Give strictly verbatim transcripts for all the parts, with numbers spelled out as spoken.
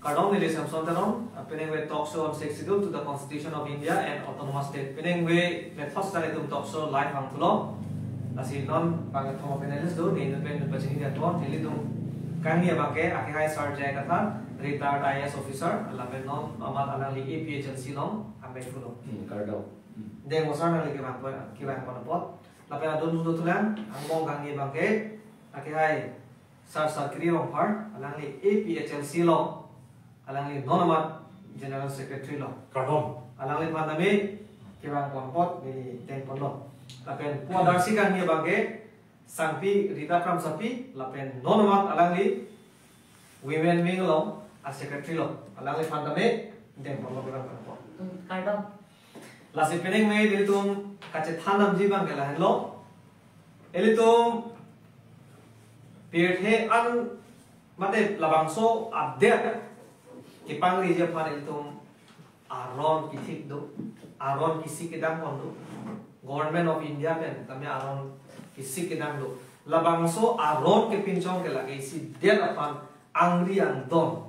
Kardom, neli Samson Teron, uh, penang ve talk show on Sixth Schedule to the Constitution of India and Autonomous State. Penang ve method study atum talk show live hang pulo. Lasi non bang thoma panelist do, ne pen pen pachini dia to, nelitum kangni abang ke, akehai Sir J I Kathar, retired I A S officer, lapen non amat alangli A P H L C along, ambek pulo. Hmm, kardom. Hmm. Deng mo sir nangli kevang po, kevang po apot. Lapen adun do tulang, angbong kangni abang ke, akehai Sir Sarkiri Rongphar, alangli A P H L C along, alangli non amat General Secretary lo. Kardom. Alangliphan tame kevang pon apot neli deng ponlo. Lapen pu adarsi kangni abang ke Sangpi Rita Kramsapi, lapen non amat alangli Women Wing along a Secretary lo. Alangliphan tame deng ponlo kevang pon apot. Hmm, kardom. Lasi penang ve ilitum kachethan damji abang ke lahenlo. Ilitum pirthe an mate labangso adet kepangriji aphan ilitum aron kethik do, aron kesik kedam pon do. Government of India pen tame aron kesik kedam do. Labangso aron kepinchong ke lake isi det aphan angri angdon.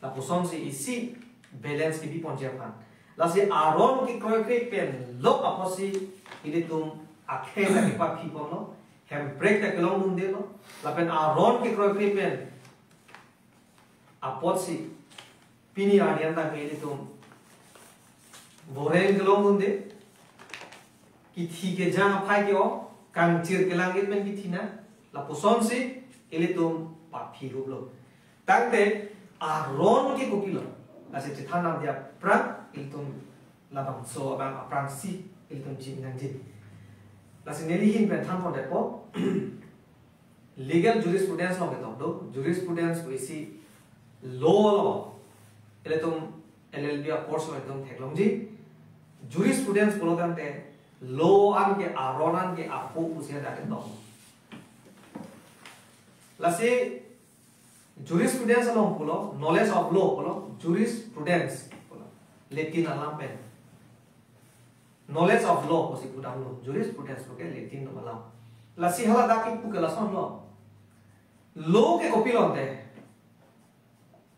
Lapusonsi isi balance kebi ponji aphan. Lasi aron kekroikre pen lok apotsi ilitum akhei ta kepaphi ponlo, hemprek ta kelong dunde lo. Lapen aron kekroikre pen apotsi pini arni an ta ke ilitum boreng kelong dunde, kithi kejang aphai ke-ong, kangchir kelang-it pen kithi na, lapusonsi ilitum paphi huplo. Tangte aron ke kopilo, lasi chethan damji aphrang ilitum labangso abang aphrangsi ilitum chiningje. Lasi neli ahin pen than pon detpo. Legal jurisprudence along ketok do, jurisprudence pu isi law lo. Ilitum L L B a course along ilitum theklongji. Jurisprudence pulo tangte law an ke aron an ke apo pusi hadak ketok. Lasi jurisprudence along pulo, knowledge of law pulo, jurisprudence pulo. Latin alam pen. Knowledge of law pusi pudamlo, jurisprudence puke Latin alam. Lasi haladak kipu ke lasonlo. Law ke kopilo te.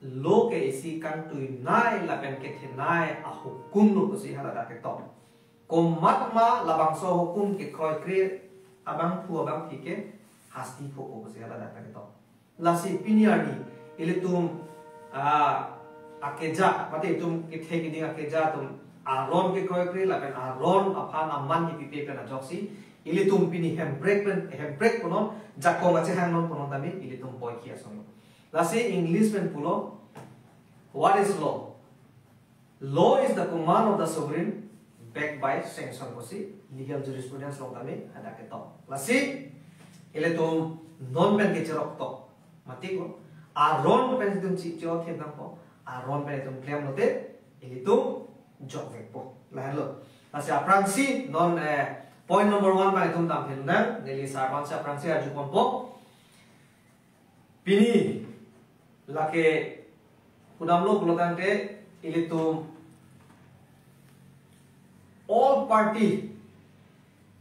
Law ke isi kangtuinei lapen kethenei ahukum lo pusi haladak ketok. Komatma labangso hukum kekroikre abangphu abangphi ke hasti phopo pusi haladak ketok. Lasi pini arni ilitum, ah, akeja, mate itum kethe kiding akeja atum aron kekroikre lapen aron aphan aman kipipe pen ajoksi ilitum pini hemprek pen, hemprek punon, jakong achehang non punon tame ilitum boiki asonlo. Lasi English pen pulo, what is law? Law is the command of the sovereign backed by sanction pusi legal jurisprudence along tame hadak ketok. Lasi ilitum non pen kecherok tok, mati ko, aron pen itum chi cho them nangpo, aron pen itum klemlote ilitum jokvekpo. Lahenlo. Lasi aphrangsi non, eh, point number one abang itum damthe nang, neli sir aphansi aphrangsi arju ponpo. Pini lake pudamlo pulo tangte ilitum all party,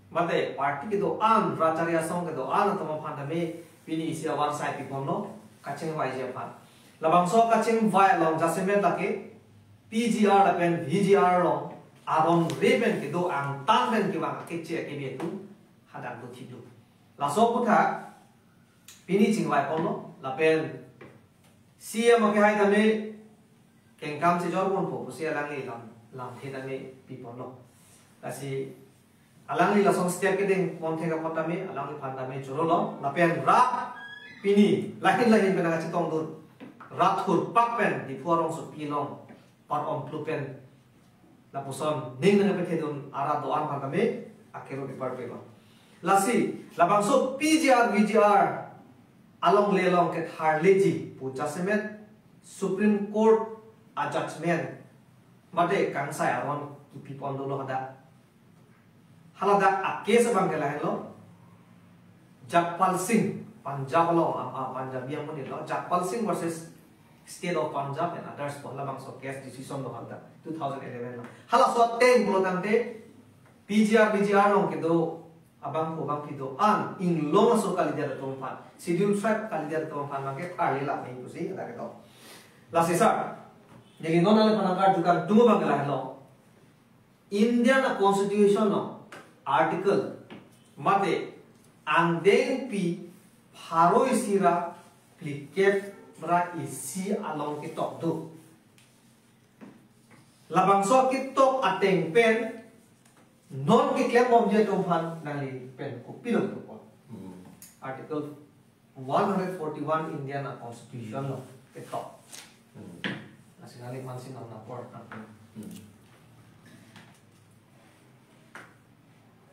mate party kedo-an, rachari asong kedo-an atum aphan tame pini isi avarsai piponlo, kachingvaiji aphan. Labangso kachingvai along jasemet lake P G R lapen V G R along aron re pen kedo angtan pen kevang akeche akebi atum hadak do thilo. Laso aputhak pini chingvai ponlo, lapen C M akehai tame kengkam chejor ponpo pusi alangli lam, lamthe tame piponlo. Lasi alangli lason step kedeng ponthek apot tame alangliphan tame chorolo, lapen rat pini lahin lahin pen nangkachetongdun, rat thurpak pen Diphu arongsopi along pat omplu pen lapuson ning nangkepethedun arat do-an aphan tame akero department lo. Lasi labangso P G R V G R alongle along ketharleji pu jasemet Supreme Court a judgment mate kangsai aron kipi pon dolo hadak. Haladak a case abang ke lahenlo, Jagpal Singh, Punjab along, a, a, Punjabi amonit lo, Jagpal Singh versus State of Punjab and others pu halabangso case decision lo haladak, two thousand eleven lo. Halaso ateng pulo tangte P G R V G R along kedo abangphu abangphi do-an inglong aso kalidet atum aphan, Schedule Tribe kalidet atum aphan abang ke tharle lap nangji pusi hadak ketok. Lasi sir, neli non nangliphan nangkarju kangtung abang lahelo. Indian a-constitution along article mate angdengpi pharo isi ra phlikep ra isi along ketok do. Labangso ketok ateng pen non keklem bomji atum aphan nangli pen kopilo ketok? Hmm. Article one hundred forty-one Indian a-constitution along ketok. Hmm. Lasi nangliphan si non apor. Hmm.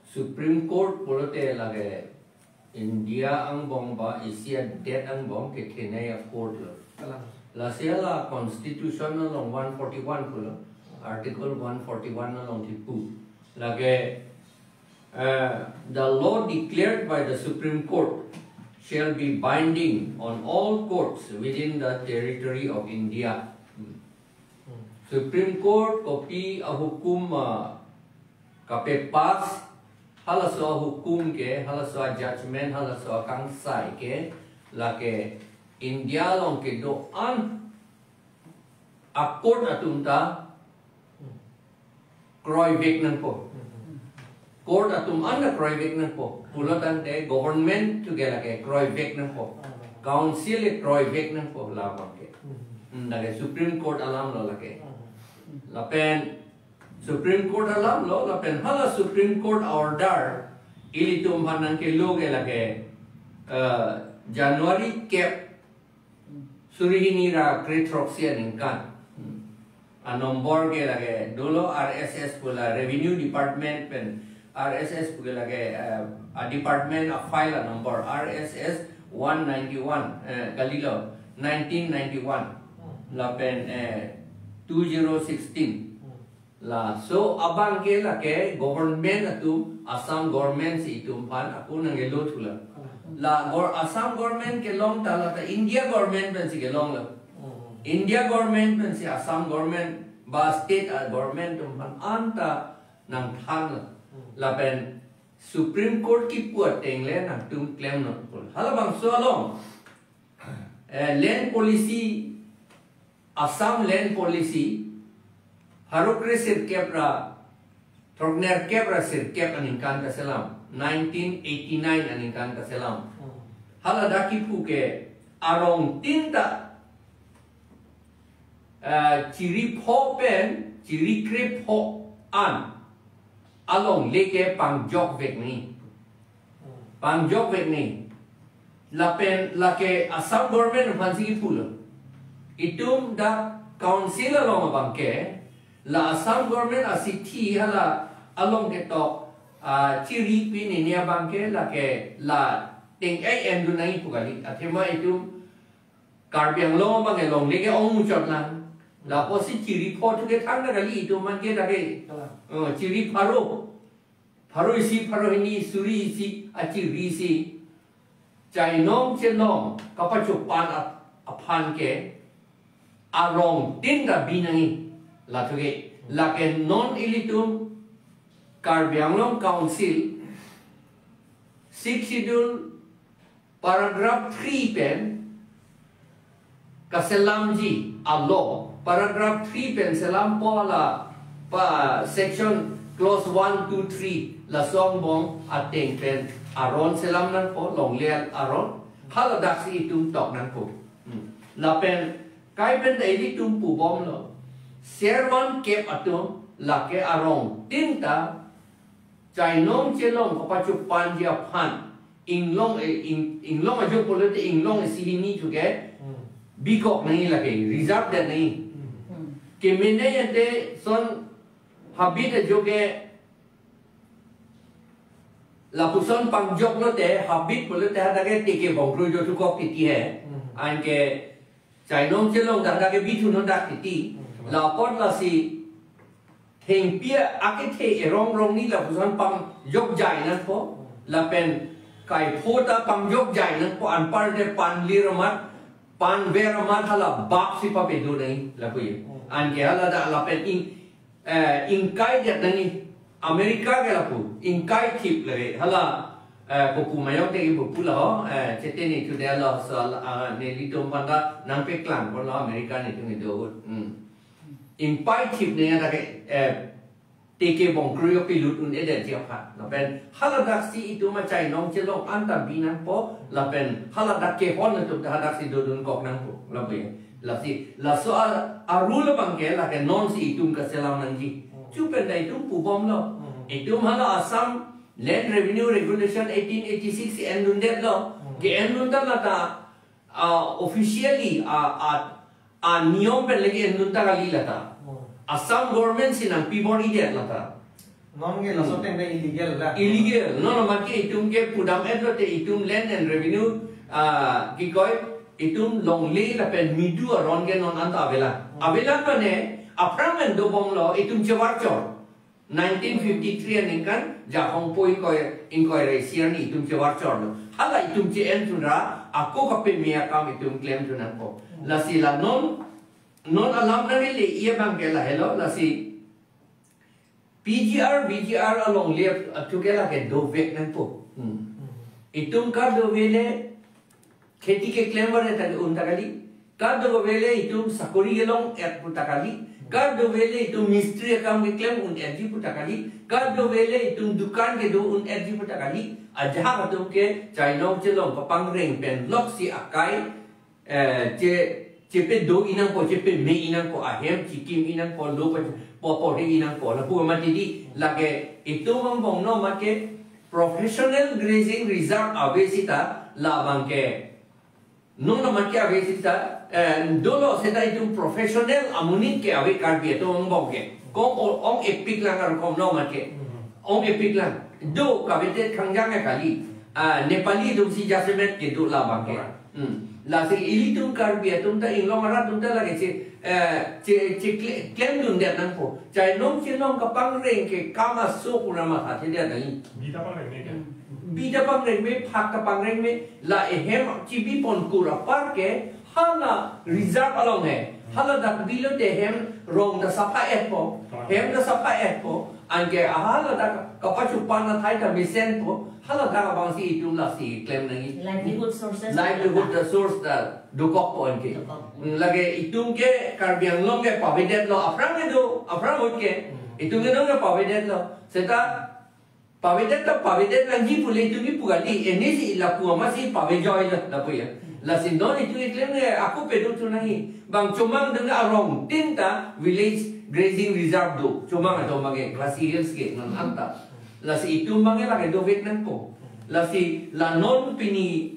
Supreme Court pulote lake India angbong ba Asia adet angbong kethenei a-court lo. Kalang. Lasi la constitution along one forty-one pulo, article one forty-one along kipu. Lake, uh, the law declared by the Supreme Court shall be binding on all courts within the territory of India. Hmm. Supreme Court kopi ahukum, uh, kapepass, halaso ahukum ke, halaso a-judgment, halaso akangsai ke, lake India along kedo-an a-court atum ta kroivek nangpo. Court atum an ta kroivek nangpo. Pulo tangte government tu ke lake kroivek nangpo. Council ke kroivek nangpo labang ke. Hmm, lake Supreme Court alam lo lake. Lapen Supreme Court alam lo, lapen hala Supreme Court order ilitum aphan nangkelo ke lake, eh, January kep suri hini ra kre throksi aningkan. A-number ke lake dolo R S S pu la Revenue Department pen R S S pu ke lake, eh, a-department a-file a-number R S S one ninety-one, eh, kalilo, nineteen ninety-one. Lapen, eh, two zero sixteen. Laso abang ke lake government atum, Assam government si itum aphan ako nangkelo thulo. La gor-, Assam government kelong ta, la ta India government pensi kelonglo. Hmm. India government pensi Assam government ba state, ah, government atum aphan anta nangthanlo. Hmm. Lapen Supreme Court kipu ateng le nangtum klemnon pu. Halabangso along, eh, land policy, Assam Land Policy, pharo kre sirkep ra, throknerkep ra sirkep aningkan kaselam, nineteen eighty-nine aningkan kaselam. Hmm. Haladak kipu ke arong tin ta, eh, chiri pho pen chiri kre pho an alongle ke pangjokvek nangji. Pangjokvek nangji. Lapen lake Assam government aphansi kipulo. Itum dak council along abang ke, la Assam government asithi hala along ketok, ah, chiri pinini abang ke lake la teng-ei endun nangji pu kali. Athema itum Karbi Anglong abang ke longle ke ong muchot lang. Lapusi chiri pho thu ke thangta kali itum man ke lake. Kalang. Oh, chiri pharo. Pharo isi, pharo hini, suri isi, achiri isi. Chainong chelong kapachopan ap-, aphan ke arong tin ta bi nangji. Lathu ke. Lake non ilitum Karbi Anglong Council Sixth Schedule paragraph three pen kaselamji a-law, paragraph three pen selampo la pa section clause one, two, three laso angbong ateng pen aron selam nangpo, longle aron, haladaksi itum tok nangpo. Hmm. Lapen kai pen ta ilitum pubomlo. Servan kep atum lake arong tin ta chainong chelong kapachopanji aphan inglong, eh, ing-, inglong ajo pulote inglong isi hini thu ke Hmm. bikok nangji lake, reserve det nangji. Hmm. Kemene ante son habit ajo ke lapuson pangjok lote habit pulote hadak ke teke bongkroi jo thukok titi he. Hmm. Anke chainong chelong dak dak ke bithu non dak titi. Hmm. Lapot lasi thengpi akethe erong rong ni lapuson pangjok jai nangpo. Lapen kaipho ta pangjok jai nangpo, anparde panlir amat, panver amat hala bapsi papedo nangji lapu ye. Hmm. Anke haladak lapen ing, eh, ingkai det nangji. America ke lapu ingkai thip lake, hala Eh, kopu mayong te ibu pula ho, eh, chete ni tu dia lo so, ah, nelitum panda nangpeklang pon lo America netum ido. Hmm. Impai chip ne ada ke, eh, teke bong kruyo pilut un-edet ji aphan. Lapen haladak si itum achai nong chelong anta bi nangpo, lapen haladak kehon atum ta hadak si dodun kok nangpo. Lapu ya. Lasi, laso a, a rule abang ke, lake non si itum kachelang nangji. Hmm. Chupen ta itum pubom lo. Hmm. Itum hala Assam Land Revenue Regulation eighteen eighty-six si endundet lo. Hmm. Ke-endun ta lata, ah, officially, ah, ah, ah, niyom pen lagi endun ta kali lata. Hmm. Assam government si nangpi bor-idet lata. Non ke laso ateng pen illegal la. Illegal. Non amat ke itum ke pudam-et lote itum Land and Revenue, ah, kikoi, itum longle lapen midu aron ke non anta avelang. Hmm. Avelang mane, aphrang pen dobom lo, itum chevarchor. Nineteen fifty-three aningkan, Jahongpo ingkoi, ingkoi ra isi arni itum chevarchor lo. Hala itum che-en thunra, ako kapeme akam itum klem thun nangpo. Hmm. Lasi la non, non alam nangli le iya abang ke lahelo, lasi P G R, V G R alongle ap-, aphu ke lake dovek nangpo. Hmm. Hmm. Itum kardove le, kheti keklem bare ta un ta kali. Kardove le itum sakori kelong-et pu ta kali. Kardove le itum mistri akam keklem un-etji pu ta kali. Kardove le itum dukan kedo un-etji pu ta kali. Ajahak atum ke chainong chelong kapangreng pen lok si akai, eh, che, chepedo-i nangpo, chepeme-i nangpo, ahem chikim-i nangpo, lo pa, popo-i nangpo. Lapu amat di, lake itum angbong non amat ke professional grazing reserve ave seta, labang ke non amat ke ave seta, eh, dolo seta itum professional amonit ke ave Karbi atum angbong ke. Kong o-, ong-epik lang arukom non amat ke. Hmm. Ong-epik lang. Do kavete khangjang ya kali. Ah, Nepali atum si jasemet kedo labang ke. Correct. Hmm. Lasi ilitum Karbi atum ta inglong arat atum ta lake che, eh, che, che kle-, klemdundet nangpo. Chainong chenong kapangreng ke kam aso pura mathathedet nangji. Bi ta pangreng me ke. Bi ta pangreng me, phak ta pangreng me, la ehem chibi pon kur apar ke, hala reserve along he. Hala dak bi lote hem rong ta sapha-etpo, hem ta sapha-etpo, anke haladak kapachupan athai ta mesenpo, haladak abang si itum lasi klem nangji. Livelihood sources. Livelihood ta source ta dokokpo anke. Dokok. Hmm, lake itum ke Karbi Anglong ke pavedet lo, aphrang ke do, aphrang ahut ke. Hmm. Itum ke non ke pavedet lo. Seta pavedet ta pavedet nangji pule itum kipu kali, eni si lapu amat si pavejoi lo, lapu ya. Lasi non itum keklem ke ako peduk tu nangji. Bang Chomang deng arong tin ta village grazing reserve do. Chomang atum abang ke Khasi Hills ke non anta. Lasi itum abang ke lake dovek nangpo. Lasi la non pini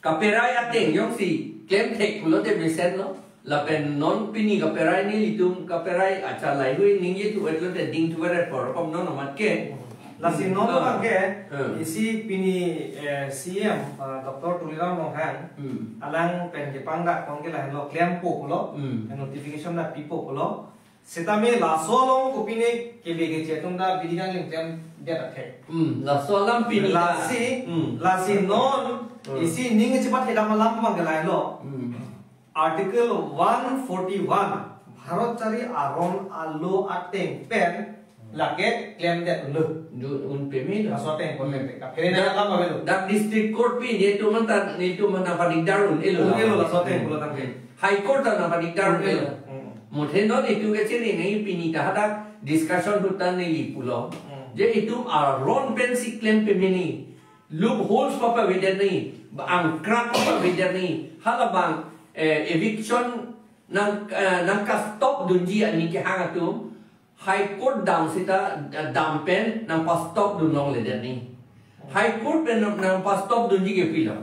kaperai ateng jongsi klemthek pulote mesen lo. Lapen non pini kaperai nelitum kaperai acha laihui ningje thu-et lote ding thu-et apor kom non amat ke. Lasi non Hmm. abang ke, Hmm. isi pini, eh, C M, ah, Doctor Tuliram Ronghang, Hmm. alang pen kepangdak kong ke lahelo klempo pulo, Hmm. notification ta pipo pulo. Setame laso along kopine kebe keche atum ta bidi kangling klemdet athe. Hmm, laso alam pini ta. Lasi, Hmm. lasi non, Hmm. isi ning chepathe dam alam abang ke lahelo. Hmm. Article one forty-one, Bharat chari aron alo ateng pen lake klemdet lo. Dun un peme lo. Laso ateng pen Hmm. pen. Kaphere Dak, na alam avelo. Dak district court pi netum anta, netum anta panikdar un-elo. Un-elo laso ateng Hmm. pulo tangte. High Court ta nangpanikdar Hmm. un-elo. Hmm. Muthe non itum kachiri nangji pini ta hadak discussion ahut ta neli pulo. Hmm. Je itum aron pensi klem peme nangji. Loopholes papavedet nangji. Angkrak papavedet nangji. Halabang, eh, eviction nang, eh, nangkastop dunji ani kehang atum. High Court dam seta, eh, dam pen nangpastop dun longledet nangji. High Court pen nang, nangpastop dunji ke pilo.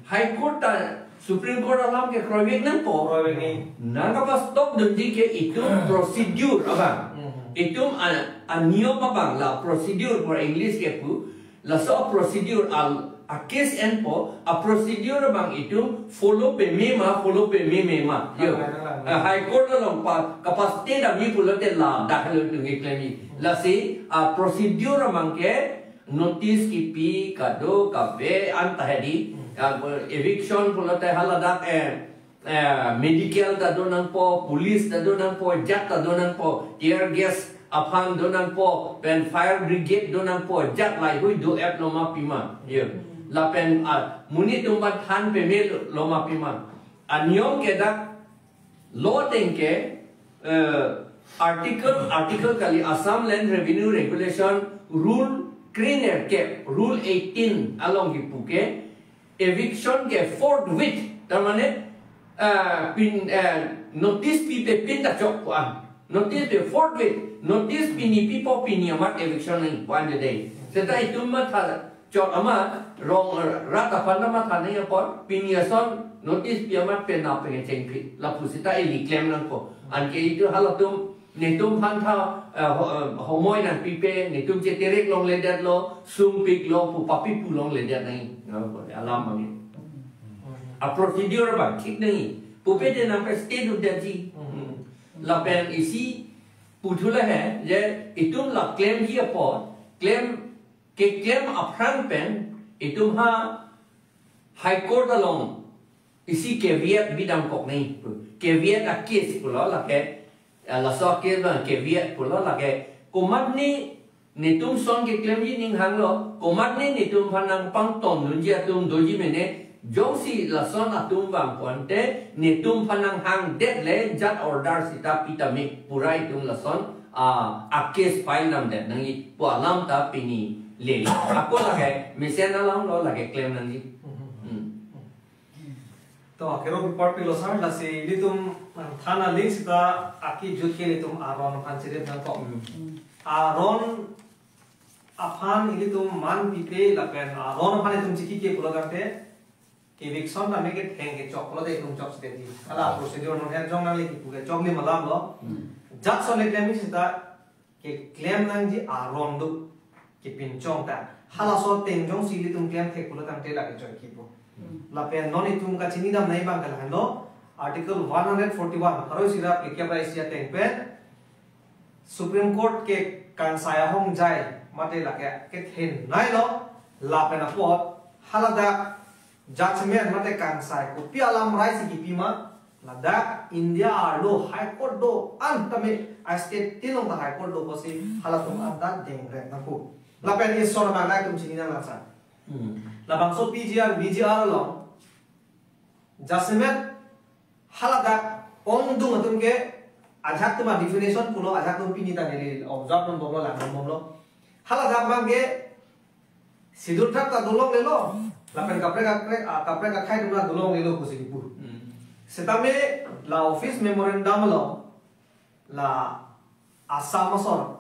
High Court ta Supreme Court alam ke kroivek nangpo. Kroivek nangji. Nangkapastop dunji ke itum procedure abang. Hmm. Itum a, aniyom abang la procedure pu English ke pu. Laso procedure al, a case enpo, a procedure abang itum follow peme ma, follow pememe ma. Yo. Lang, lang, lang. Ah, High Court along pa, kapastay damji pulote ladak lo itum keklemji. Lasi, a procedure abang ke notice kipi kado kave anta hedi. Hmm. Ah, eviction pulote haladak, eh, eh, medical ta do nangpo, police ta do nangpo, jat ta do nangpo, tear gas aphan do nangpo, pen fire brigade do nangpo, jat laihui do-ep lo ma pima. Ye. Lapen, ah, monit atum aphan than peme lo ma pima. Aniyom ke dak law ateng ke, eh, article, article kali, Assam Land Revenue Regulation rule krenerkep, rule eighteen along kipu ke, eviction ke forthwith, tar mane, eh, pin, eh, notice pipe pin ta chok ko-an. Notice pi forthwith, notice pini pipo pini amat eviction nangji pu-an jodei. Seta itum matha chok amat, rong, rat aphan ta matha nangji apot, pini ason notice pi amat pen na pen chengpi. Lapu seta ili klem nangpo. Anke itum halatum, netum aphan tha, eh, ho-, eh, homoi nangpipe, netum cheterek longledetlo, sungpiklo, pu papi pu longledet nangji. Alam abang. A procedure abang thik nangji. Pupe de nangpe stay dundetji. Hmm. Lapen isi puthula he, je itum la klemji apot, klem, keklem aphrang pen, itum ha High Court along isi caveat bidam kok nangji. Caveat a case pulo lake, eh, laso a case abang caveat pulo lake, komatne netum ason keklemji ning hanglo, komatne netum aphan nangpangton dunji atum doji mene, jongsi lason atum vangpo ante, netum aphan nanghangdetle jat order seta pitame, pura itum lason, ah, a case file damdet nangji pu alam ta pini le. Ako lake, mesen alam lo lake klem nangji. Hmm. To, akero bipar pilo sar, lasi ilitum, ah, than aling seta akejut ke ilitum aron aphan chirip nangkok. Hmm. Aron aphan ilitum man pipe lapen aron aphan itum chiki ke pulo tangte, eviction tame ketheng kechok pulote itum chok siteti. Hala procedure non her jong nangli kipu ke choklim alam lo. Hmm. Jat ason le klemji seta keklem nangji aron do kepinchong ta. Halaso ateng jongsi ilitum klem thek pulo tangte lake choi kipu. Hmm. Lapen non itum kachini dam nangji abang ke lahenlo. Article one hundred forty-one, pharo isi ra phlikep ra isi ateng pen Supreme Court ke kangsai ahongjai mate lake kethenei lo, lapen apot haladak judgment mate kangsai kopi alam rai si kipi ma, ladak India arlo High Court do-an tame, a state tin along ta High Court do pusi halatum anta dengrek nangkok. Lapen ison abang nangtum chini nang langsan. Hmm. Labangso P G R, V G R along judgment haladak ongdung atum ke ajahak atum a definition pulo, ajahak atum pini ta neli observe non bomlo, lang non bomlo. Haladak abang ke Scheduled Tribe ta dolonglelo. Lapen kaprek kaprek, ah, kaprek akhei atum ta dolonglelo pusi kipu. Hmm. Setame la office memorandum along, la Assam asor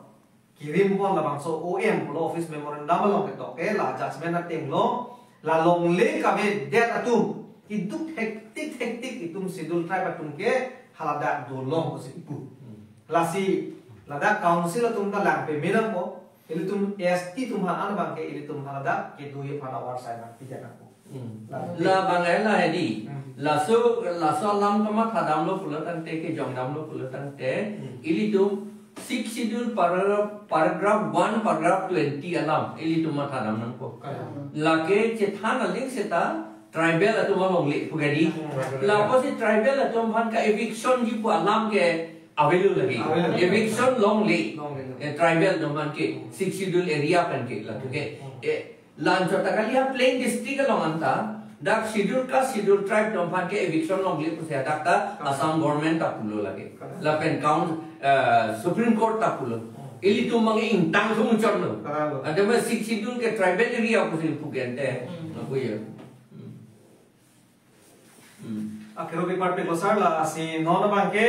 kirim pon labangso O M pulo office memorandum along ketok ke la judgment ateng lo, la longle kavedet atum, iduk hektik hektik itum Scheduled Tribe atum ke haladak dolong pusi kipu. Hmm. Lasi ladak council atum ta lang peme nangpo, ilitum S T atum aphan an abang ke ilitum haladak kedoji aphan awar sai abang pidana ko. Hmm. La- Labang ela hedi. Hmm. Laso, laso alam kamatha damlo pulo tangte, kejong damlo pulo tangte, Hmm. ilitum Sixth Schedule paragraph, paragraph one, paragraph twenty alam ilitum matha dam nangpo. Kalang. Lake chethan aling seta tribal atum alongle pu hedi. Hmm. Lapusi tribal atum aphan ka eviction ji pu alam ke avelo lagi. Avelo. Eviction longle. Longle. Eh, tribal atum aphan ke, Sixth Schedule area aphan ke, lapu ke. Hmm. Eh, lanchot ta kali ha plain district along anta, dak Scheduled Caste, Scheduled Tribe atum aphan ke eviction longle pusi dak ta Assam government ta pulo lake. Correct. Lapen count, eh, Supreme Court ta pulo. Hmm. Ilitum abang ingtang sumuchot lo. Correct. Ada ma Sixth Schedule ke tribal area pusi pu ke ante. Hmm. Lapu ya. Hmm. Hmm. Akero bipar pilo sar, lasi non abang ke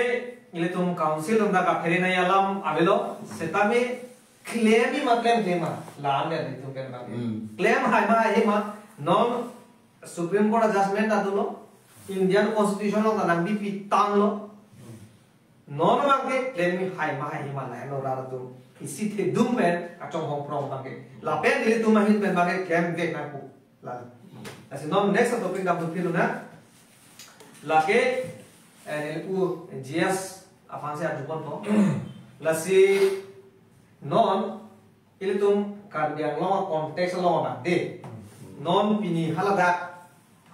ilitum council atum ta kaphere nangji alam avelo, setame klem ma klem klem ma, la-an ilitum pen abang ke. Hmm. Klem hai ma hai ma, non Supreme Court judgment ta dolo, Indian Constitution along ta nangbi pitanglo. Non abang ke klem hai ma hai ma, lahelo rat atum isi thedung pen kachonghong prong abang ke. Lapen ilitum ahin pen abang ke klemvek nangpo. Lalo. Lasi non next topic damthu philo na. Lake, eh, neli pu G S aphan si arju ponpo. Lasi non ilitum Karbi Anglong context along na de. Non pini haladak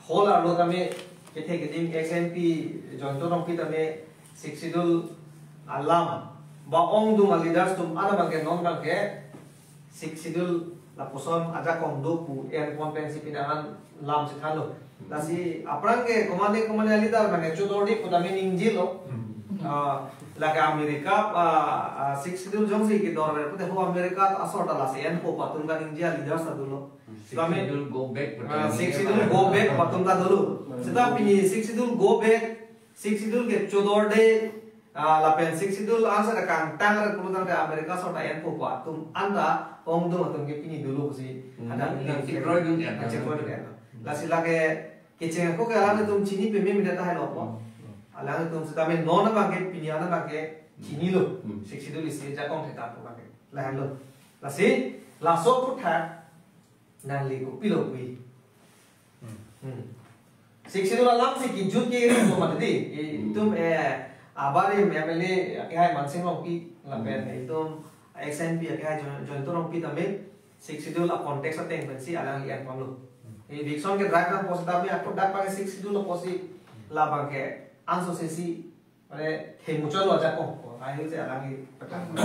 hol arlo tame kethe keding ex M P Jayanta Rongpi tame Sixth Schedule alam Ba ongdung a-leaders atum an abangke non abangke Sixth Schedule lapuson ajakong do pu enpon pensi pini an lam si thanlo. Lasi aphrang ke komane komane a-leader abangke chodorde pu tame ningjelo. Ah, lake America, ah, ah, Sixth Schedule jongsi kedor pute ho America asor ta lasi enpo pu atum kaningje a-leaders ta dolo. Sixth Schedule go back pu tame Sixth Schedule go back pu atum ta dolo. Seta pini Sixth Schedule go back, Sixth Schedule ke chodorde, ah, lapen Sixth Schedule answer kangtang re pulotangte America asor ta enpo pu atum anta ongdung atum ke pini dolo si. Hmm. Ada Yang neli chekroi dun ya, chekroi dun ya. Lasi lake kecheng ako ke alanglitum chini peme meda tahai lo po. Hmm. Alanglitum setame non abangke pini an abangke chinilo. Hmm. Sixth Schedule isi ajakong thekta pu abangke. Lahenlo. Lasi laso aphuthak nangli kopilo pu-i. Hmm. Hmm. Sixth Schedule alam si kijut ke ri ko mati di. Hmm. Itum, eh, abarim M L A akehai Mansing Rongpi lapen itum ex M P akehai Joy-, Joyanta Rongpi tame Sixth Schedule a-context ateng pensi alangli enpon lo. Hmm. Eviction ke drive nangpo setame ako dak pakai Sixth Schedule apotsi labangke anso sesi mane themuchotlo ajakong. Ahi si alangli petak.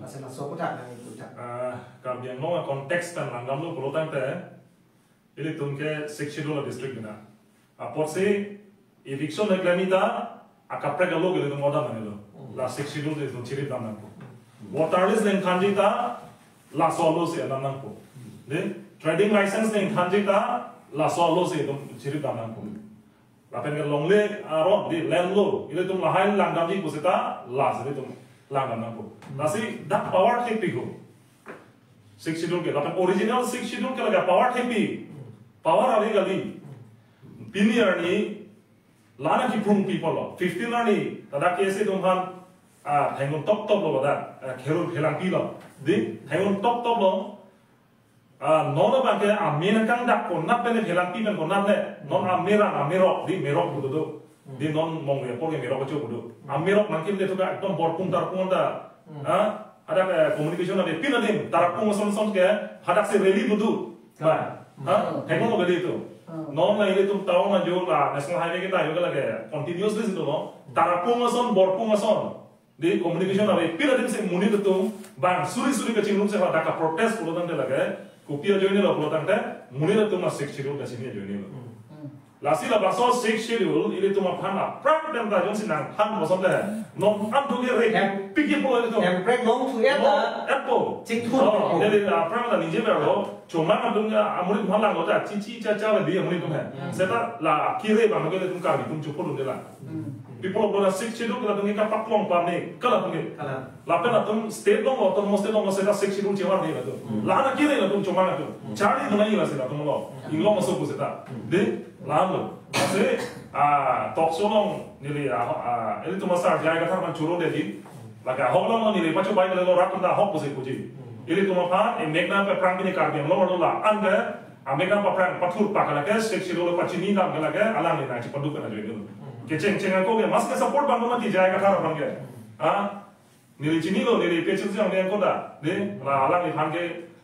Asal laso aphuthak nangli puthak. Ah, Karbi Anglong a-context pen langdamlo pulotangte ilitum ke Sixth Schedule district bina. Apotsi eviction le klem-i ta akaprek alo ke ilitum order nangnelo. Hmm. La Sixth Schedule ilitum chirip dam nangpo. Voter list nangthanji ta laso alo si dam nangpo. De, trading license nangthanji ta laso alo si ilitum chirip dam nangpo. Lapen ke longle aron di land lo, ilitum lahai langdamji pusita lasi ilitum langdam nangpo. Lasi dak power thepi ho. Sixth Schedule ke, lapen original Sixth Schedule ke lake power thepi. Power ave kali. Pini arni la-an kiprung people lo. Fifteen arni, ladak ke isi atum aphan, ah, thengun toptop lo ladak, ah, kherul phelangpi lo. Di, thengun toptop lo. Ah, non abangke amen kangdak konat pen phelangpi pen konat le. Non amerang, amerok, di merok budu do. Di non mong ya por ke merok cho budu. Amerok nangkim de tuka ekdom borpung tarpung ta. Hmm. Ah, ada ke communication ave pin adim, tarapung ason ason ke, hadak si rally budu. Ba, ha? Hmm. Hemo lo beli itu. Hmm. Non la ilitum town ajo la National Highway kita ajo lake continuously situ lo. Tarapung ason, borpung ason. Di communication ave pin adim si monit atum bang suri suri kachingrum si hadak ka-protest pulotangte lake kopi ajoinelo pulotangte monit atum a-Sixth Schedule kachini ajoinelo. Hmm. Lasi labangso Sixth Schedule ilitum aphan aphrang pen ta jongsi nangthan bosonte non an tu ke re Hem- piki pulo ilitum. Hemprek longthu eta. Epo. Chingthur Oh, pipo. Neli aphrang ta ningje berlo. Chomang atum ke amonit aphan langlo ta chichi chacha le di amonit atum he. Hmm. Seta la kire abang ke ilitum Karbi atum chopolun de la. Hmm. People of the Sixth Schedule ke latum ke kapaklong pame, ke latum ke. Kalang. Lapen latum state along, autonomous state along seta Sixth Schedule chevar de latum. Hmm. La-an akire latum chomang atum. Hmm. Charli dunai la seta latum lo. Hmm. Inglong aso pu seta. Hmm. De, la-an lo. Se, ah, talk show along neli, ah, ah, ilitum asar J I Kathar aphan choro de di. Lake ahok along neli pachobai kali lo rat atum ta ahok pusi puji. Hmm. Ilitum aphan, eh, mekna pe prang pini Karbi Anglong arlo la-an ke, ah, mekna paprang pathur pakala ke, Sixth Schedule pachini dam kala ke, alangli nangchipaduk pen ajoine lo. Hmm. Kecheng cheng ako ke, maske support bang mati J I Kathar aphan ke. Ah, neli chinilo, neli pechuk jang neli angko da. De, la alangliphan ke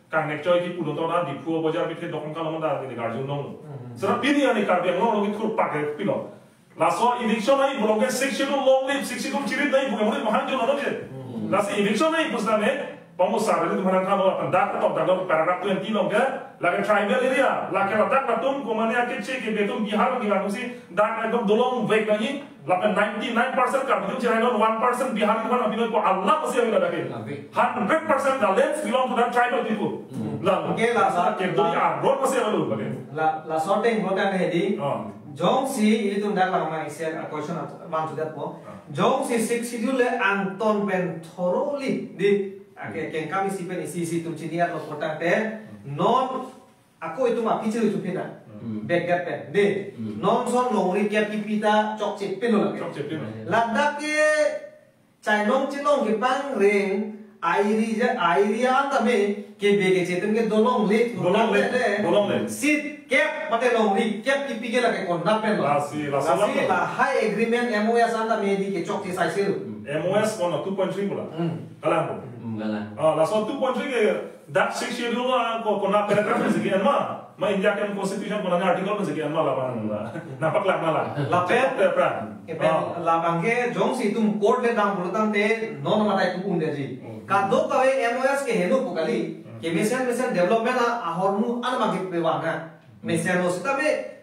kangnek choi kipu do to na, Diphu bojar pithe dokong kalong da, neli garjun long. Hmm. Sera pini ani Karbi Anglong lo kithur pak ke pilo. Laso eviction ai bulong ke Sixth Schedule long live, Sixth Schedule chirip nai pu ke monit mahan jo nonke. Hmm. Lasi eviction ai pusitame, pamo sar ilitum aphan nangthan lo lapen dak tok dak paragraph twenty along ke, lake tribal area, lake ladak latum komane akeche ke betum Bihar ke latum si dak ekdom dolong vek nangji, lapen ninety-nine percent Karbi atum cherai non, one percent Bihar atum aphan apinoi ko alam si ave ladak ke. Ave. Hundred percent the lands belong to that tribal people. Hmm. La, Oke, la, la, ke doi la, a road si ave lo lake. La, laso ateng pulotangte di. Oh. Jongsi ilitum dak lang ma isi a-question at-, bang sudah po. Ah. Jongsi Sixth Schedule le angton pen thoroughly di, ake, kengkam isi pen isi isi atum chini at lo pulotangte, non ako itum aphi chiri chuphi na. Hmm. Back gap pen. Di, Hmm. non son longri kep kipi ta chokche pin lo lake. Chokche pin lo. Ladak ke chainong chinong kepangring, airi ja, airi an tame, kebe keche atum ke dolong le, Dolong le, le. dolong le. Seat kep mate longri kep kipi ke lake konat pen lo. Lasi, lasi, lasi, lasi. Lahai agreement M O S anta medi kechokche saisi lo. M O S kono two point three bola. Hmm. Kalang ko. Hmm, kalang. Ah, laso two point three ke dak Sixth Schedule, ah, ko, konat paragraph pen si ke-en ma. Ma India ke constitution konat article pen si ke-en ma laban la. Napaklangna la. Lapen, Chokche aphrang. Lapen, ah, labang ke jongsi itum court le dam pulotangte non matai tu un deji. Hmm. Kadokave M O S ke heno pu kali. Hmm. Kemesen mesen development a, ahormu an abang ke pewa na. Mesen lo sitame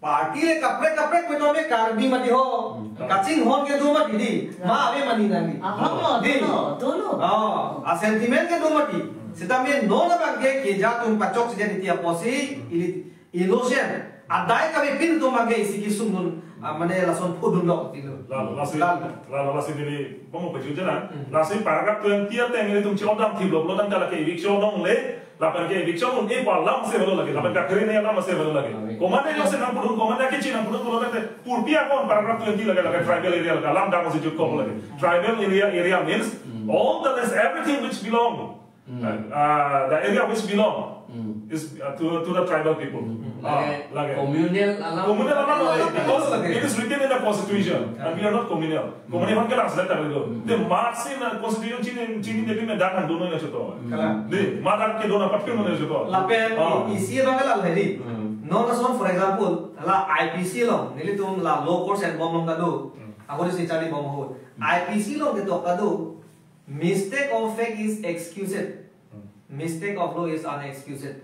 party le kaprek kaprek pen tame Karbi mati ho. Hmm. Kachinghon kedo mati di. Ma ave mani nangji. Aham lo, Di. Dolo, dolo. Oh, a sentiment kedo mati. Hmm. Sitame non abang ke keja atum pachokche jani ti apotsi ili innocent. Adai kami pin atum abang ke isi kesung dun, ah, mane lason pudun lok tilo. Lalo, lasi, Lalo. Lalo, lasi neli pamo paju jana. Hmm. Lasi paragraph twenty ateng ilitum chi-odam thip lo, lo tangte lake eviction longle, lapen ke eviction un-e pu alam si avelo lake, lapen kakrene alam si avelo lake. Amen. Komat area si nangpudun, komat area kechi nangpudun, pudun tangte purpi akon paragraph twenty lake, lake tribal area lake, alam dak si juk kok lake. Tribal area, area means Hmm. all the rest, everything which belong Hmm. Uh, uh, the area which belong Hmm. is, uh, to, to the tribal people. Hmm. Ah, Lake lake. Communal alam. Communal alam lake, because Lake. it is written in the constitution, and we are not communal. Hmm. Communal ke langsung tak itu. Hmm. The marks in the constitution chini, chini jadi me dak nangdun nangchot. Hmm. Kalang. Di, ma dak kedo nangpatpin nangchot. Lapen Ah. isi abang kalang lagi. Hmm. Non lason, for example, la I P C along, nelitum la law courts enbom along kado. Hmm. Ako di si charlibom ho. Hmm. I P C along ketok kado. Mistake of fact is excused. Hmm. Mistake of law is unexcused.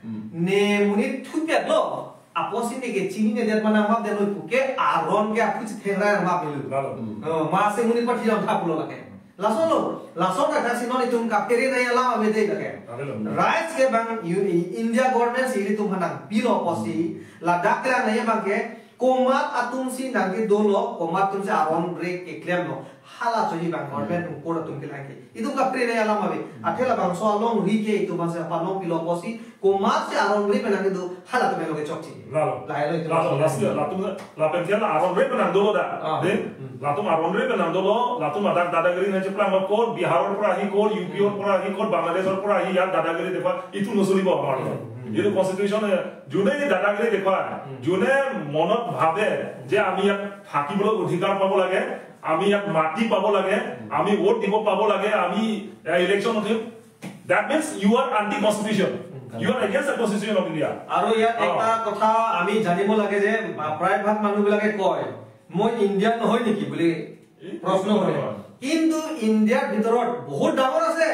Hmm. Ne monit thupet lo. Apotsi ne ke chininedet ma nangmapdetlo pu ke aron ke aphu chithengrai nangmapdetlo. Lalo. Hmm. Oh, masi monit pathi jam thap lo lake. Laso lo, laso ka kasi non itum kaphere nangji alam avede lake. Avelo. Rights ke bang you, India government si ilitum aphan nangpilo apotsi, ladak kelang nangji abang ke, komat atum si nangkedolo, komat atum si aron bre keklemlo. Hala choji bang government Hmm. atum court atum kelang ke. Itum kaphere nangji alam ave. Athe labangso alongri ke itum aphan si aphan longpilo apotsi, komat si aron bre pen nangkedo, hala atum lo kechokche. Lalo. Lahai lo itum Lalo, aphan. lasi, latum, lapen ke la aron bre pen nangdolo dak. Ah. De? Hmm. Latum aron bre pen nangdolo, latum ladak dadagiri nangcheplang lo court, Bihar apor ahi court, U P apor ahi court, Bangladesh apor ahi, ya dadagiri dekwa, itum nusuri bo amar. Hmm. Itum constitution e, june dadagiri dekwa, Hmm. june monot bhabe, je ami yak থাকিবলৈ অধিকাৰ পাব লাগে, আমি ইয়াত মাটি পাব লাগে, আমি ভোট দিব পাব লাগে, আমি, এ, ইলেকশ্যন উঠিম। That means you are anti constitution. You are against the constitution of India। আৰু ইয়াত অ। এটা কথা আমি জানিব লাগে যে, আ, প্ৰায়ভাগ মানুহবিলাকে কয়, "মই ইণ্ডিয়ান নহয় নেকি?" বুলি এই প্ৰশ্ন কৰে। হয়। কিন্তু ইণ্ডিয়াৰ ভিতৰত বহুত ডাঙৰ আছে।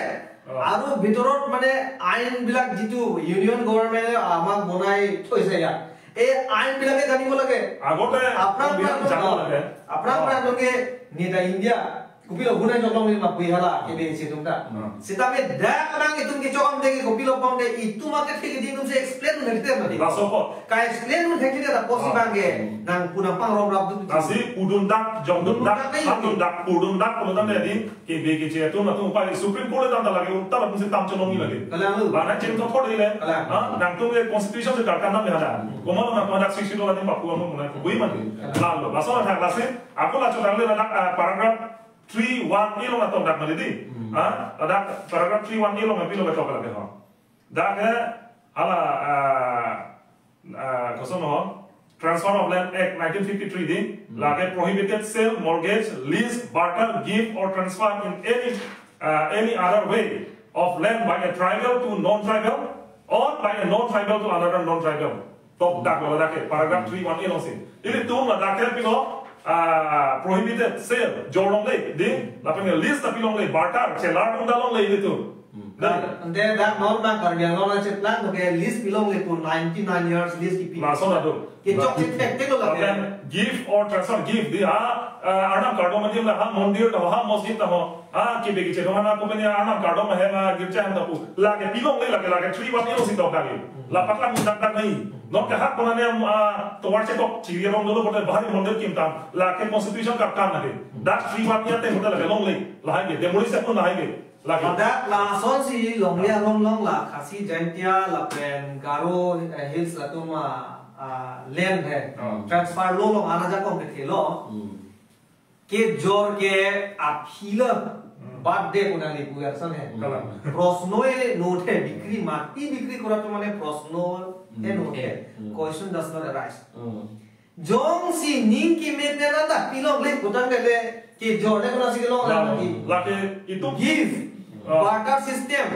অ। আৰু ভিতৰত মানে আইনবিলাক যিটো ইউনিয়ন গভৰ্ণমেণ্টে আমাক বনাই থৈছে ইয়াত, এই আইনবিলাকে জানিব লাগে। আগতে আপোনাক এইবিলাক জানিব লাগে। আপোনাক অ। আপোনালোকে নেতা ইণ্ডিয়া, কপিল অভুনাই জলং নি মাপুই hala, K B N C tum ta। অ। Sitame dak nang itum kechokam de, Kopilo Pong de, itum ake thik di itum si explain nang kita mati। Laso apot। Ka explain nang kita ta posi O. Bang ke, nang punang pang rom rap tu। Lasi pudun dak, jongdun dak, pudun dak, pudun dak, pudun dak, pudun dak, di, K B K C atum, atum upai Supreme Court le tanta lagi, utar atum si tam cholong ni lagi. Kalang lu. Bana chen to thot le. Kalang. Ha, nangtum ke constitution si karkan nam le hada. Komat nang komat dak sixty dollar ni papu amun muna bui mati. Kalang. Lalu, laso athak lasi, ako la chotang le ladak, ah, paragraph three one A along atok dak mati di. Hmm. Ha, ladak paragraph three one A along api lo betok lagi ho. Dak ke, hala, ah, Ah, koson ho, Transfer of Land Act nineteen fifty-three di, Hmm. lake prohibited sale, mortgage, lease, barter, gift or transfer in any, ah, any other way of land by a tribal to non-tribal or by a non-tribal to another non-tribal. Tok dak lo dak ke, paragraph three one A along si. Ilitum ladak ke pilo, ah, prohibited sale, jor longle, di, lapen lease ta pilongle, barter, chelar dun dalongle ilitum. Hmm. Dak. Ante dak non bang Karbi Anglong nangcheplang ke lease pilongle pu ninety-nine years lease kipi. Lason ado. Kechokche thekthelo lake. Lapen gift or transfer, gift di, ha, ah, arnam kardom adim la, ha mondir ta ho, ha masjid ta ho, ha K B K C ta ho, ha company arnam kardom ahem, ha girja ahem ta pu. Lake pilongle lake, lake three one A along si tok lake. Hmm. Lapak la minta dak nai. Non ke hak kona ne, ah, tovar chetok chiri rong dolo bote bahari mondir kim tam. Lake constitution karkan lake. Dak three one A ateng hotel lake longle. Lahai ke, demolish apun lahai ke. Lake. Ladak lason si longle arong along la Khasi Jaintia lapen Garo, eh, Hills latum, ah, ah, land he. Hmm. Transfer lo along ana ajakong kethelo. Hmm. Kejor ke aphi lo. Hmm. Bad de pu nangli pu ason he. Kalang. Prosno e no the, bikri mati bikri kura atum mane prosno e no the. Hmm. Question does not arise. Hmm. Jongsi ning keme pen anta pilongle putangte le kejor ne kona si kelong la mati. Lake itum give. Ah. Barter system.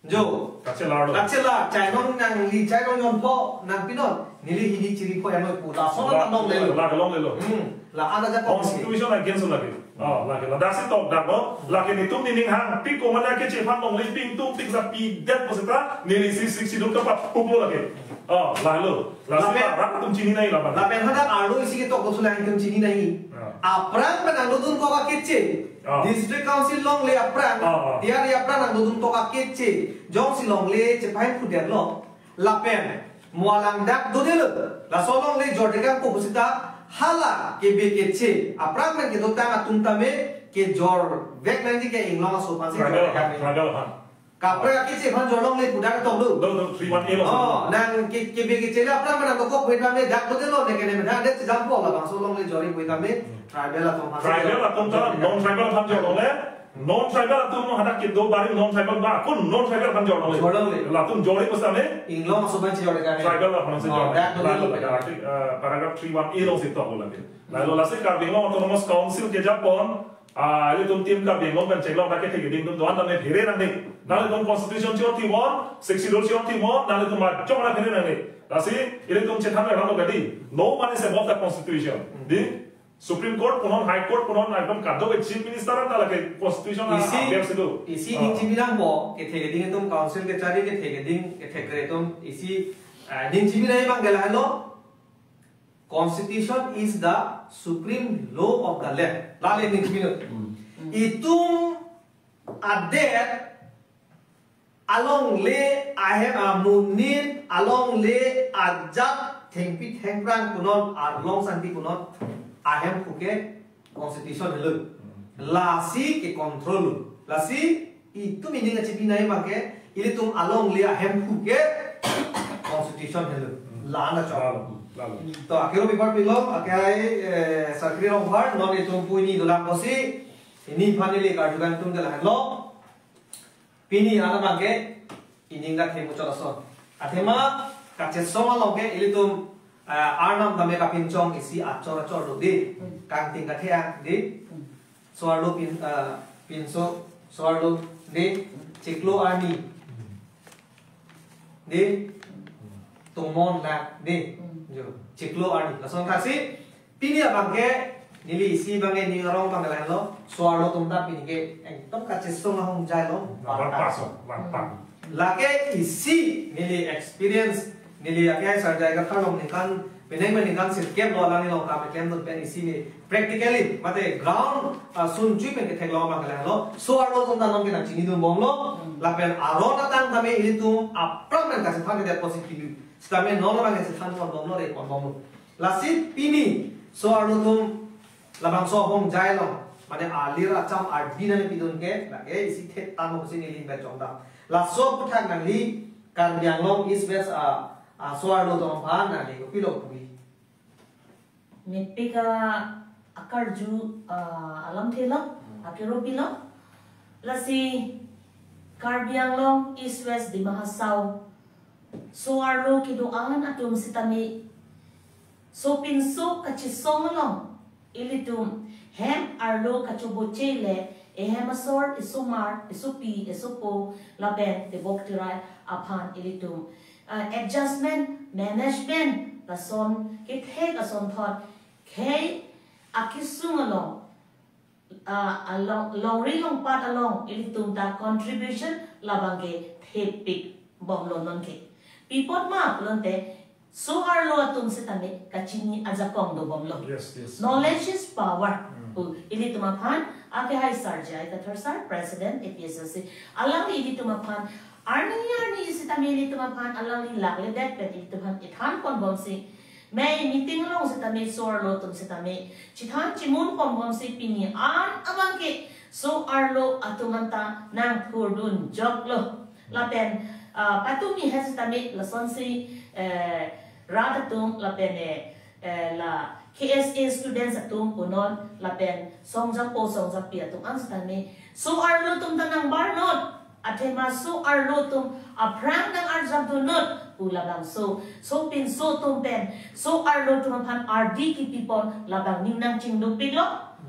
Jo. Kachelar lo. Kachelar, chainong nangli, chainong nyon pho, nang pinon. Neli hini chiri pho yang pu. Lason la, ta longle lo. La longle lo. Hmm. La-an ajakong. Constitution against lake. Oh, lake la. Lasi tok dak lo. Lake netum nening hangpik ko mana keche aphan longle ping tum pik la pidet pu seta. Neli si sixth schedule kapapuk lo lake. Oh, la lo. Lasi lapen, la rat atum chini nangji laban. Lapen hadak arlo isi ketok ko sulang atum chini nangji. Ah. Aphrang pen nangdodun kok akeche. Ah. District Council longle aphrang. Ah, ah. Tiar aphrang nangdodun kok akeche. Jongsi longle chepahemphu detlo. Lapen mo alang dak dodelo. Laso longle jor dekang ko pu seta hala kebe keche. Aphrang pen kedotang atum tame kejorvek nangji ke Inglong aso aphan si jor dekang. Tribal aphan. Kaprek akeche aphan jor longle pu dak tong lo. No, no, three one A lo. Oh, nang ke, kebe keche le aphrang pen nangkok pu tame dak dodelo ne kene pen dak chejam po labangso longle jor-i pu tame. Hmm. Tribal atum aphan. Tribal atum ta, non-tribal aphan jor longle. Non-tribal atum hadak kedo bari non-tribal ba, kun non-tribal aphan jor longle. Jor longle. Latum jor-i pu seta le Inglong aso aphan si jor dekang. Tribal aphan si jor. Oh, dak dodelo. Lalu dak, eh, paragraph three one A along si tok lo lake. Lalu lasi Karbi Anglong Autonomous Council kejapon, ah, ilitum tim Karbi Anglong pen cheklong dak kethe keding atum do-an tame phere nangne. Nanglitum constitution chot thibom, sixth schedule chot thibom, nanglitum ajok na phere nangne. Lasi ilitum chethan rang lo kadi. No one is above the constitution. Hmm. Di Supreme Court punon, High Court punon, ekdom kadokave Chief Minister anta lake constitution a-, isi, above situ. Isi, ah, ning chibi nangpo, kethe keding atum council kechari kethe keding, kethe kre atum, isi, ah, ning chibi nangji abang ke lahelo. Constitution is the supreme law of the land. Lale ning chibi lo. Hmm. Itum adet alongle ahem amonit alongle ajat thengpi thengphrang punon arlong santi punon ahemphu ke constitution helo. Hmm. Lasi ke control lo. Lasi itum ining achipi nangji abang ke ilitum alongle ahemphu ke constitution helo. Hmm. La-an achok. Lalu, lalu. To akero bipar pilong, akhai, eh, Sakri Ronghar, non itum pu ini dolang kosi, ini aphan ili karju abang atum ke lahenlo. Pini an abang ke ining dak themu chot ason. Athema kachesong along ke ilitum, eh, arnam tame kapinchong isi achor achor do di. Hmm. Kangting kathe-ang di. Hmm. So-arlo pin, eh, pinso, so-arlo di. Chiklo arni di. Tongmon lang di. Hmm. Jo. Chiklo arni. Lason kasi Pini abang ke, neli isi abang ke ning arong abang ke lahenlo, so-arlo atum ta pini ke ekdom kachesong ahongjai lo, Langpar paso, langpar. Lake isi neli experience, neli akhai Sar J I Kathar along ningkan, penang pen ningkan sirkep lo alang along kam keklem dun pen isi ne practically, mate ground, ah, sun chui pen ketheklong abang ke lahenlo, so-arlo atum ta non ke nangchinidun bomlo, lapen aron atang tame ilitum aphrang pen kachethan det positive. Sitame non abang ke chethan pon bomlo, re pon bomlo. Lasi pini so-arlo atum labangso ahongjai along, mane alir acham ardi nani pidun ke, lake isi thet tang pusi neli ning bachong dam. Laso aputhak nangli Karbi Anglong East West a, a so-arlo atum aphan nangli kopilo puji? Mepik a akarju, ah, alamthe lo, hmm, akero pilo. Lasi Karbi Anglong East West Dima Hasao so-arlo kedo-an atum sitame sopinso kachesong along ilitum hem arlo kachoboche le ehem asor, esomar, esopi, esopo lapen tebok terai aphan ilitum, ah, adjustment, management lason kethek asonthot khei akesung along, ah, along, longri longpat along ilitum ta contribution labang ke thepik bomlo non ke. Pi apot ma pulote so-arlo atum sitame kachini ajakong do bomlo. Yes, yes. Knowledge is power. Hmm. Pu ilitum aphan, akhai Sar J I Kathar Sar, President A P H L C, alangli ilitum aphan, arni arni sitame ilitum aphan alangli lakledet pen ilitum aphan ithan pon bomsi, mei meeting along sitame so-arlo atum sitame chethan chemun pon bomsi pini an abang ke so-arlo atum anta nangthurdun joklo. Lapen, ah, patumi he sitame lasonsi, eh, rat atum lapen, eh, eh, la K S A students atum punon lapen songjapo songjapi atum an sitame so-arlo atum ta nangbarnon, athema so-arlo atum aphrang nang-arjapdunnon pu labangso sopinso atum pen so-arlo atum aphan ardi kipipon labang ning nangchingdukpiklo,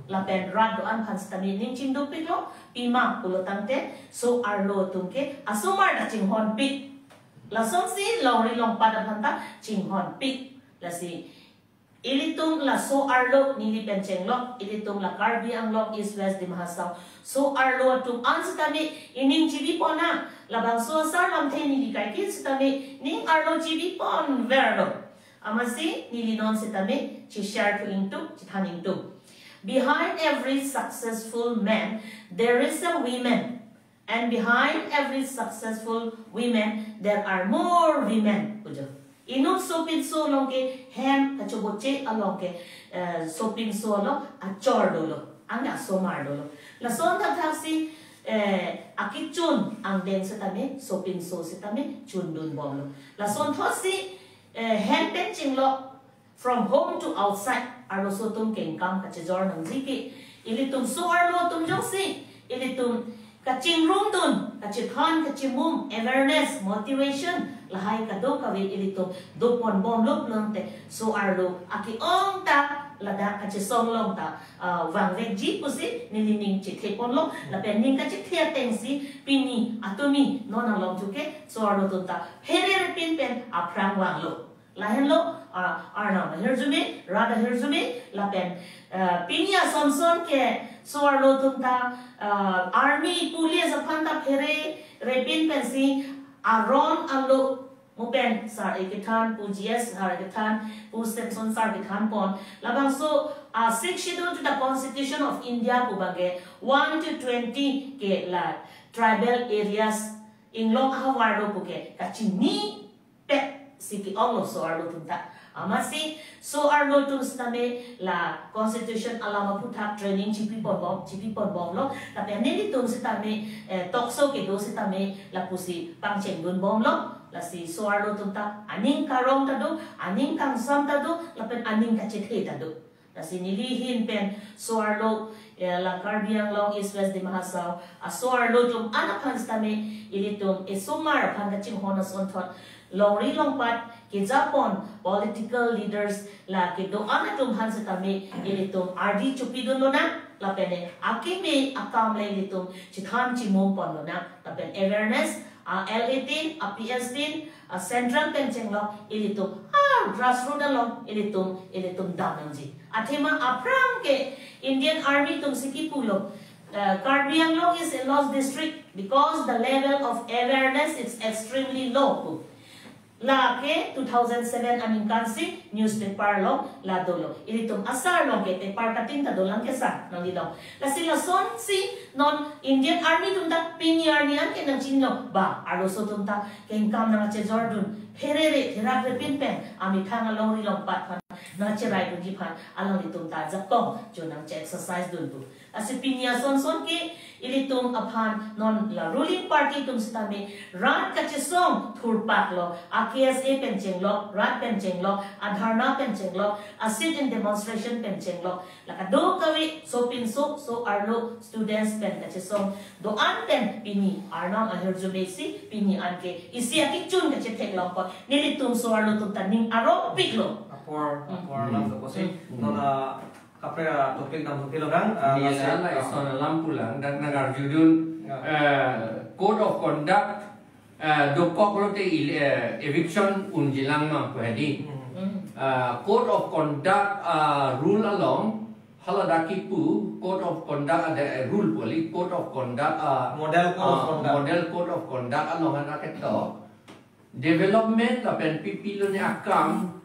lapen rat do-an aphan sitame ning chingdukpiklo, pima pulo tangte so-arlo atum ke asomar ta chinghonpik. Lasonsi longri longpat aphan ta chinghonpik. Lasi ilitum la so-arlo neli pen chenglok, ilitum la Karbi Anglong East West Dima Hasao so-arlo atum an sitame ining chibipon na, labangso asar lamthe neli kaike sitame ning arlo chibipon verlo. Amatsi neli non sitame chi-share thu ingtung, chithan ingtung. Behind every successful man, there is a women. And behind every successful women, there are more women. Pujo. Inut sopinso along ke hem kachoboche along ke, eh, sopinso along achor dolo, ang asomar dolo. Lason thakthak si, eh, akichun angdeng sitame, sopinso sitame chundun bomlo. Lason thotsi, eh, hem pen chinglok, from home to outside, arloso atum kengkam kachejor nangji ke, ilitum so-arlo atum jongsi ilitum kachingrumdun, kachethan, kachimum, awareness, motivation, lahai kadokave ilitum dopon bomlo pulote so-arlo ake-ong ta ladak kachesong along ta, ah, vangvekji pusi neli ning chetheponlo, lapen ning kachethe atengsi pini atumi non along chuke so-arlo atum ta phererepin pen aphrang vanglo. Lahenlo, ah, Arnam ahirjume, rat ahirjume, lapen, ah, pini asonson ke so-arlo atum ta, ah, army, police aphan ta phererepin pensi aron alo, mo pen sar ekethan, pu G S sar ekethan, pu Samson sar kethanpon. Labangso, ah, Sixth Schedule to the Constitution of India pu abangke one to twenty ke la tribal areas inglong ahavar lo puke kachinipet si ke-onglo so-arlo atum ta. Amatsi so-arlo atum sitame la constitution alam aphuthak training chipipon bom, chipipon bomlo. Tapi nelitum sitame, eh, tokso kedo sitame lapusi pangchengdun bomlo. Lasi so-arlo atum ta aning karong ta do, aning kangsam ta do, lapen aning kachethe ta do. Lasi neli ahin pen so-arlo, eh, la Karbi Anglong East West Dima Hasao aso-arlo atum an aphan sitame ilitum esomar aphan kachinghon asonthot longri longpat kejapon political leaders la kedo-an atum aphan sitame ilitum ardi chopidun lonang, lapen akimi akam le ilitum chithan chimum pon lonang, lapen awareness, a L A tin, a P S tin, a central pen chenglok ilitum, a grassroot along ilitum, ilitum dam nangji. Athema aphrang ke Indian Army atum si kipulo, uh, Karbi Anglong is a lost district because the level of awareness is extremely low. Lake two thousand seven aningkan si newspaper along la dolo. Ilitum asar along ke paper cutting ta dolang ke sa nangli along. Lasi lasonsi non Indian Army atum ta pini arni an ke nangchinilo ba arloso atum ta kengkam nangchejordun, pherere pherak repin pen amethang alongri longpat aphan nangcheraidunji aphan alanglitum ta jakong jo nangche-exercise dun pu. Lasi pini asonson ke ilitum aphan non la ruling party atum sitame rat kachesong thurpaklo, a K S A pen chenglok, rat pen chenglok, a dharna pen chenglok, a sit-in demonstration pen chenglok, la kadokave sopinso, so-arlo, students pen kachesong do-an pen pini Arnam ahirjume si pini an ke isi akichun kachetheklong apot nelitum so-arlo atum ta ning aropiklo. Apor, apor, hmm, alam dokosi, hmm, non, ah, kaprek, ah, topic dam thupilo kan, ah, ini nasi, la, la, ah, ison alam pulang, dak nangarjudun, ya, eh, code of conduct, eh, dokok lote il-, eh, eviction unjilang ma pu hedi. Hmm. Hmm. Eh, code of conduct, ah, rule along, hala dak kipu, code of conduct ada, eh, rule pu kali, code of conduct, ah, model code of, ah, conduct, model code of conduct along anak ketok. Development lapen pipilone akam,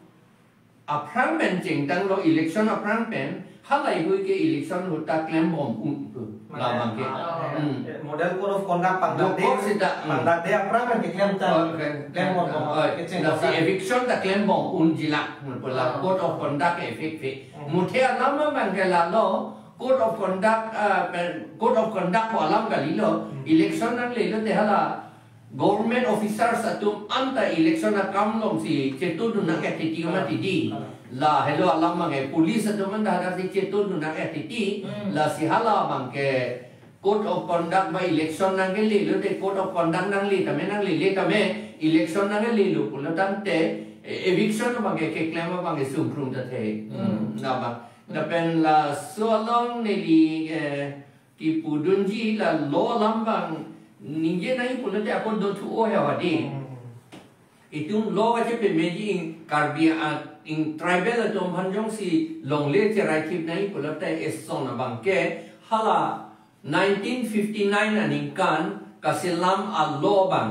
aphrang pen chengtanglo election aphrang pen, halahei hui ke election ahut ta klembom un pu. Mane, labang ke, ah, hmm, eh, model code of conduct pangdakde, dokok seta, hmm, pangdakde aphrang pen keklem ta. Oh, kan, klembom, oh, bom, oh, kecheng lasi conduct. Eviction ta klembom unjilak, hmm, pu la, ah, code of conduct effect fe. Hmm. Muthe alam abang ke lalo, code of conduct, ah, pen, code of conduct pu alam kalilo, hmm, election nanglelo te hala, government officers atum anta election akam alongsi chetudun nang ke titi ma titi. Ah. Lahelo alam abangke police atum anta hadak si chetondun nang-et titi. Hmm. Lasi hala abangke code of conduct ba election nangkele lote code of conduct nangle tame nanglele tame election nanglelo pulo tangte, eh, eviction abangke keklem abangke sungkrung ta the. Hmm. Hmm, labang. Lapen laso along neli, eh, kipudunji la law alam abang ningje nangji pulote ako dothu-o he wadi. Hmm. Itum law kachepameji in Karbi a, in tribal atum aphan jongsi longle cheraithip nangji pulote eson abangke hala nineteen fifty-nine aningkan kaselam a-law abang,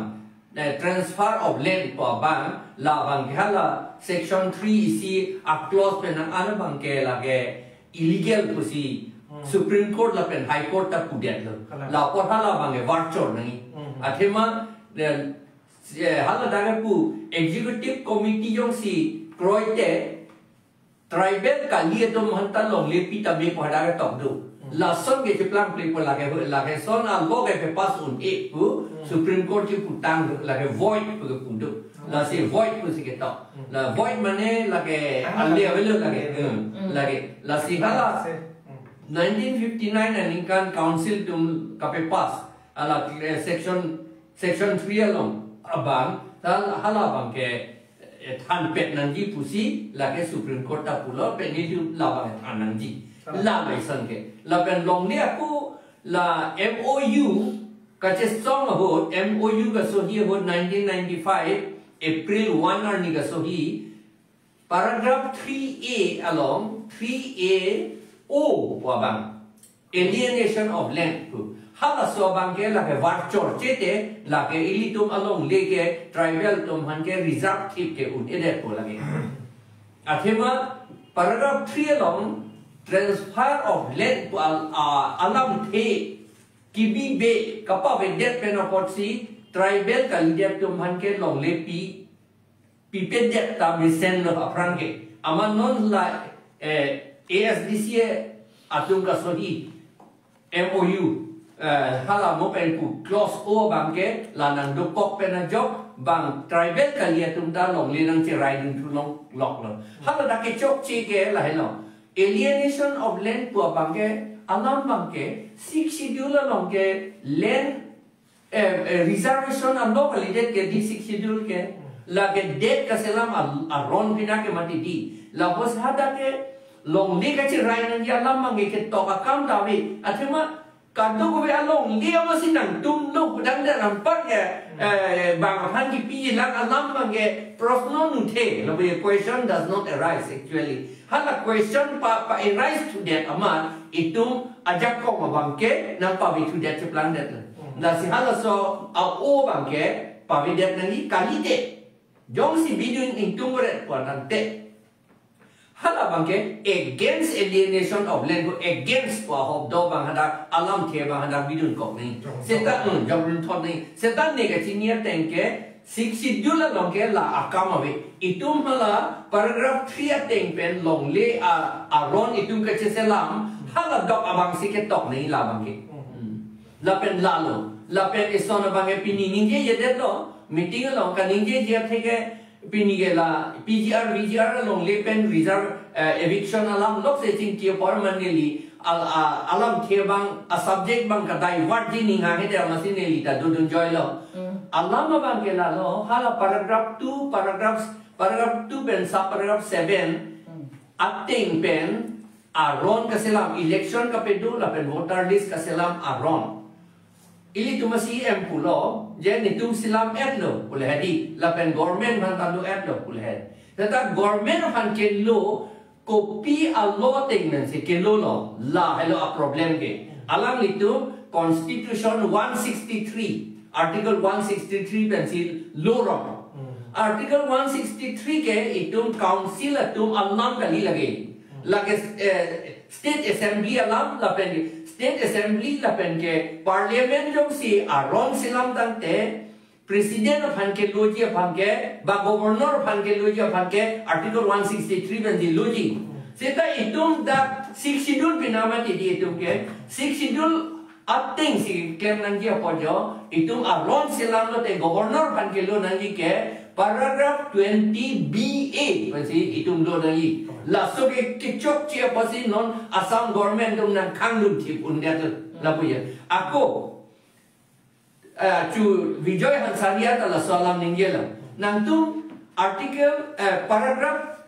eh, transfer of land pu abang, labangke hala section three isi a-clause pen nang-an abangke lake illegal pusi Hmm. Supreme Court lapen High Court ta pudetlo. Kalang. Lapu hala abangke varchor nangji. Hmm. Athema, eh, si, eh, hala dak kepu executive committee jongsi kroite tribal kali atum aphan ta longle pi tame pu hadak ketok do. Hmm. Lason ke cheplang ple pu lake, lake son a-law ke pass un-e pu Hmm. Supreme Court cheputang do, lake void pu kepu do. Hmm. Lasi void pusi ketok. Hmm. La void mane lake Tang ale tang. Avelo lake. Hmm. Hmm. Lake. Lasi hala Si. Hmm. nineteen fifty-nine aningkan council atum kapepass. Hala, eh, section, section three along abang, tal hala abangke, eh, thanpet nangji pusi, lake Supreme Court ta pulo, pen nelitum labang than nangji. Salah. La mesen ke. Lapen longle ako la M O U, kachesong ahut, M O U kasohi ahut nineteen ninety-five, April one arni kasohi, paragraph three A along, three A O pu abang. Alienation of land pu. Halaso abangke lake varchor chete, lake ilitum alongle ke tribal atum aphan ke reserve thip ke un-edet pu lake. Athema paragraph three along transfer of land pu al-, a-, alamthe kebibe kapavedet pen apotsi tribal kalidet atum aphan ke longle pi pipedet ta mesenlo aphrang ke. Amat non la, eh, A S D C atum kasohi M O U, eh, hala mo pen pu clause O abangke la nangdokok pen ajok bang tribal kali atum ta longle nangcheraidun thu longloklo. Hala dak kechokche ke lahelo. Alienation of land pu abangke, alam abangke, Sixth Schedule along ke land eh, eh, reservation along kalidet ke di Sixth Schedule ke, lake det kaselam a, aron pina ke mati di. Lapusi hadak ke longle kacherai nangji alam abangke ketok akam ta ave. Athema kadokave alongle amatsi nangtumlo pudang de rampar ke, eh, bang aphan kipi lang alam abangke prosno nuthe. Lapu question does not arise actually. Hala question pa, pa-arise thudet amat itum ajakong abangke nangpave thudet cheplangdetlo. Hmm. Lasi halaso a-O abangke pavedet nangji kalite. Jongsi bidun ingtungret pu tangte. Hala abangke against alienation of land pu against pu ahok do abang hadak alamthe abang hadak bidunkok nangji. Jong-, seta, jong-, hmm, jongthot nangji. Seta ne kachini ateng ke Sixth Schedule along ke la akam ave. Itum hala paragraph three ateng pen longle a, aron itum kacheselam, hala dok abangsi ketok nangji la abangke. Hmm. Hmm. Lapen lalo, lapen eson abangke pini ningjejedetlo, meeting along kaningjeje atheke pini ke la P G R, V G R alongle pen reserve, eh, eviction alam lok se chingki apor mane neli al-, a-, alamthe abang, a-subject abang ka-divert ji ning hanghe de amatsi neli ta dodun joilo. Hmm. Alam abangke lalo, hala paragraph two, paragraph, paragraph two pen sub paragraph seven, hmm, ateng pen aron kaselam, election kapedo lapen voter list kaselam aron. Ilitum a-C M pulo, je netum selam-etlo, pule hedi, lapen government aphan ta do-etlo, pule hedi. Tata government aphan kelo, kopi a-law ateng pensi kelolo, lahelo a-problem ke. Alanglitum Constitution one sixty-three, Article one sixty-three pensi lo rong. Hmm. Article one sixty-three ke itum council atum alam kali lake. Hmm. Lake, eh, State Assembly alam lapen ke, State Assembly lapen ke Parliament jongsi aron selam tangte, President aphan keloji aphan ke, ba Governor aphan keloji aphan ke, Article one sixty-three pensi loji. Seta itum dak Sixth Schedule pina mati di itum ke, Sixth Schedule atengsi klem nangji apot jo, itum aron selam lote Governor aphan kelo nangji ke, Paragraph twenty B A pensi itum do nangji. Laso ke kechokche apotsi non Assam government atum nangkhangdun thip un-edet lapu ya. Ako, eh, chu Bijoy Hansaria ta laso alam ningjelo. Nangtum article, eh, paragraph,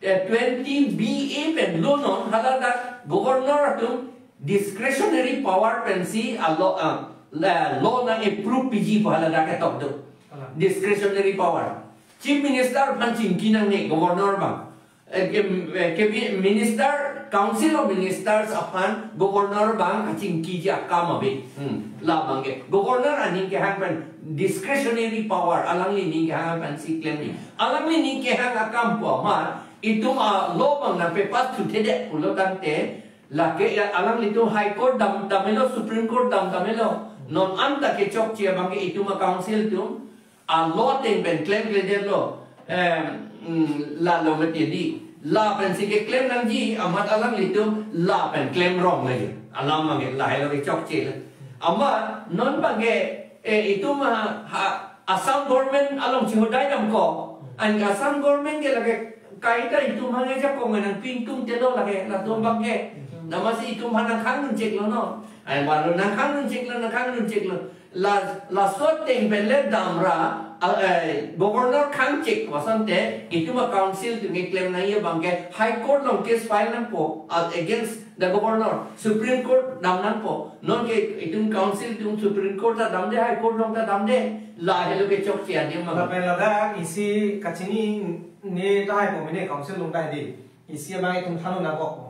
eh, twenty B A pen lo non, haladak governor atum discretionary power pensi alo, ah, la, law nang-approve piji pu haladak ketok do. Kalang. Discretionary power. Chief Minister aphan chingki nangne governor abang. Eh, ke, eh, ke bi-, Minister, Council of Ministers aphan governor abang kachingkiji akam ave. Hmm. Labang ke. Governor aning kehang pen discretionary power, alangli ning kehang pensi klemji. Alangli ning kehang akam pu amat, itum a law abang nangpepass thuthedet pulo tangte, lake ya alanglitum High Court dam tame lo, Supreme Court dam tame lo. Non anta kechokche abang ke itum a council atum a law ateng pen klemkledetlo. Em, mm, la lo mati di. La pensi keklem nangji amat alanglitum la pen klem rong lagi. Alam abang ke lahelo kechokche le. Amat non abang ke, eh, itum ha, ha, Assam government along chihodai damkok. An Assam government ke lake kaita itum hang ajakong nangpingtung telo lake, latum abang ke. Amatsi itum aphan nangkhangdun cheklo non. Ai baru nangkhangdun cheklo, nangkhangdun cheklo. La, laso ateng pen le damra, ah, eh, governor khangchek pu asonte, itum a council atum keklem nangji abang ke High Court along case file nangpo, ah, against the governor, Supreme Court dam nangpo. Non ke itum council atum Supreme Court ta damde, High Court along ta damde, lahelo kechokche adim abang. Lapen ladak isi kachinine tahai po mene council along tahai di. Isi abang itum thanun nangkok.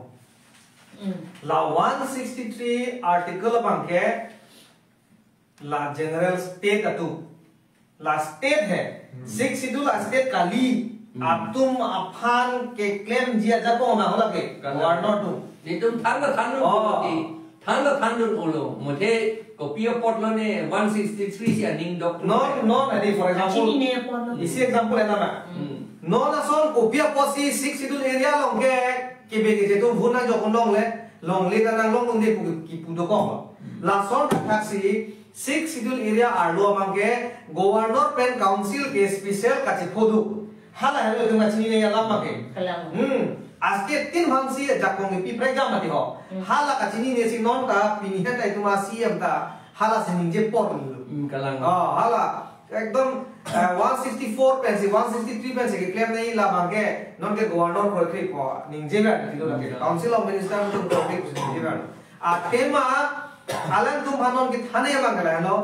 Hmm. La one sixty-three article abang ke la general state atum. La state hai. Hmm. Sixth Schedule a state kali. Hmm. Atum aphan keklemji ajakong nang lake. Kalang. Governor atum. Itum than ta thandun Oh. ulo di. Than ta thandun ulo. Muthe kopi apotlo ne one sixty-three si aning dok. Non, non, adi, for example, Kachinine apotlo. Isi example hai na ma. Hmm. Non ason kopi apotsi Sixth Schedule area along ke kebe keche atum vun nangjoklongle, longle ta nanglongdunde pu kipu dokok lo. Hmm. Lason thaksi Sixth Schedule area arlo abang ke governor pen council ke special kachepho do. Hala helo itum kachinine alam abang ke. Kalang. Hmm. A state tin aphansi jakong kipi prekjam mati ho. Hmm. Hala kachinine si non ta pini heta itum a C M ta hala si ningje por lo. Hmm, kalang. Oh, hala. Ekdom, eh, one sixty-four pensi, one sixty-three pensi keklem nangji labang ke, non ke governor kroikre ko, ningje ver, tilo lake. Hmm. Council of Minister atum kroikre ko ningje ver. Athema, alangtum aphan non kethane abang ke lahelo.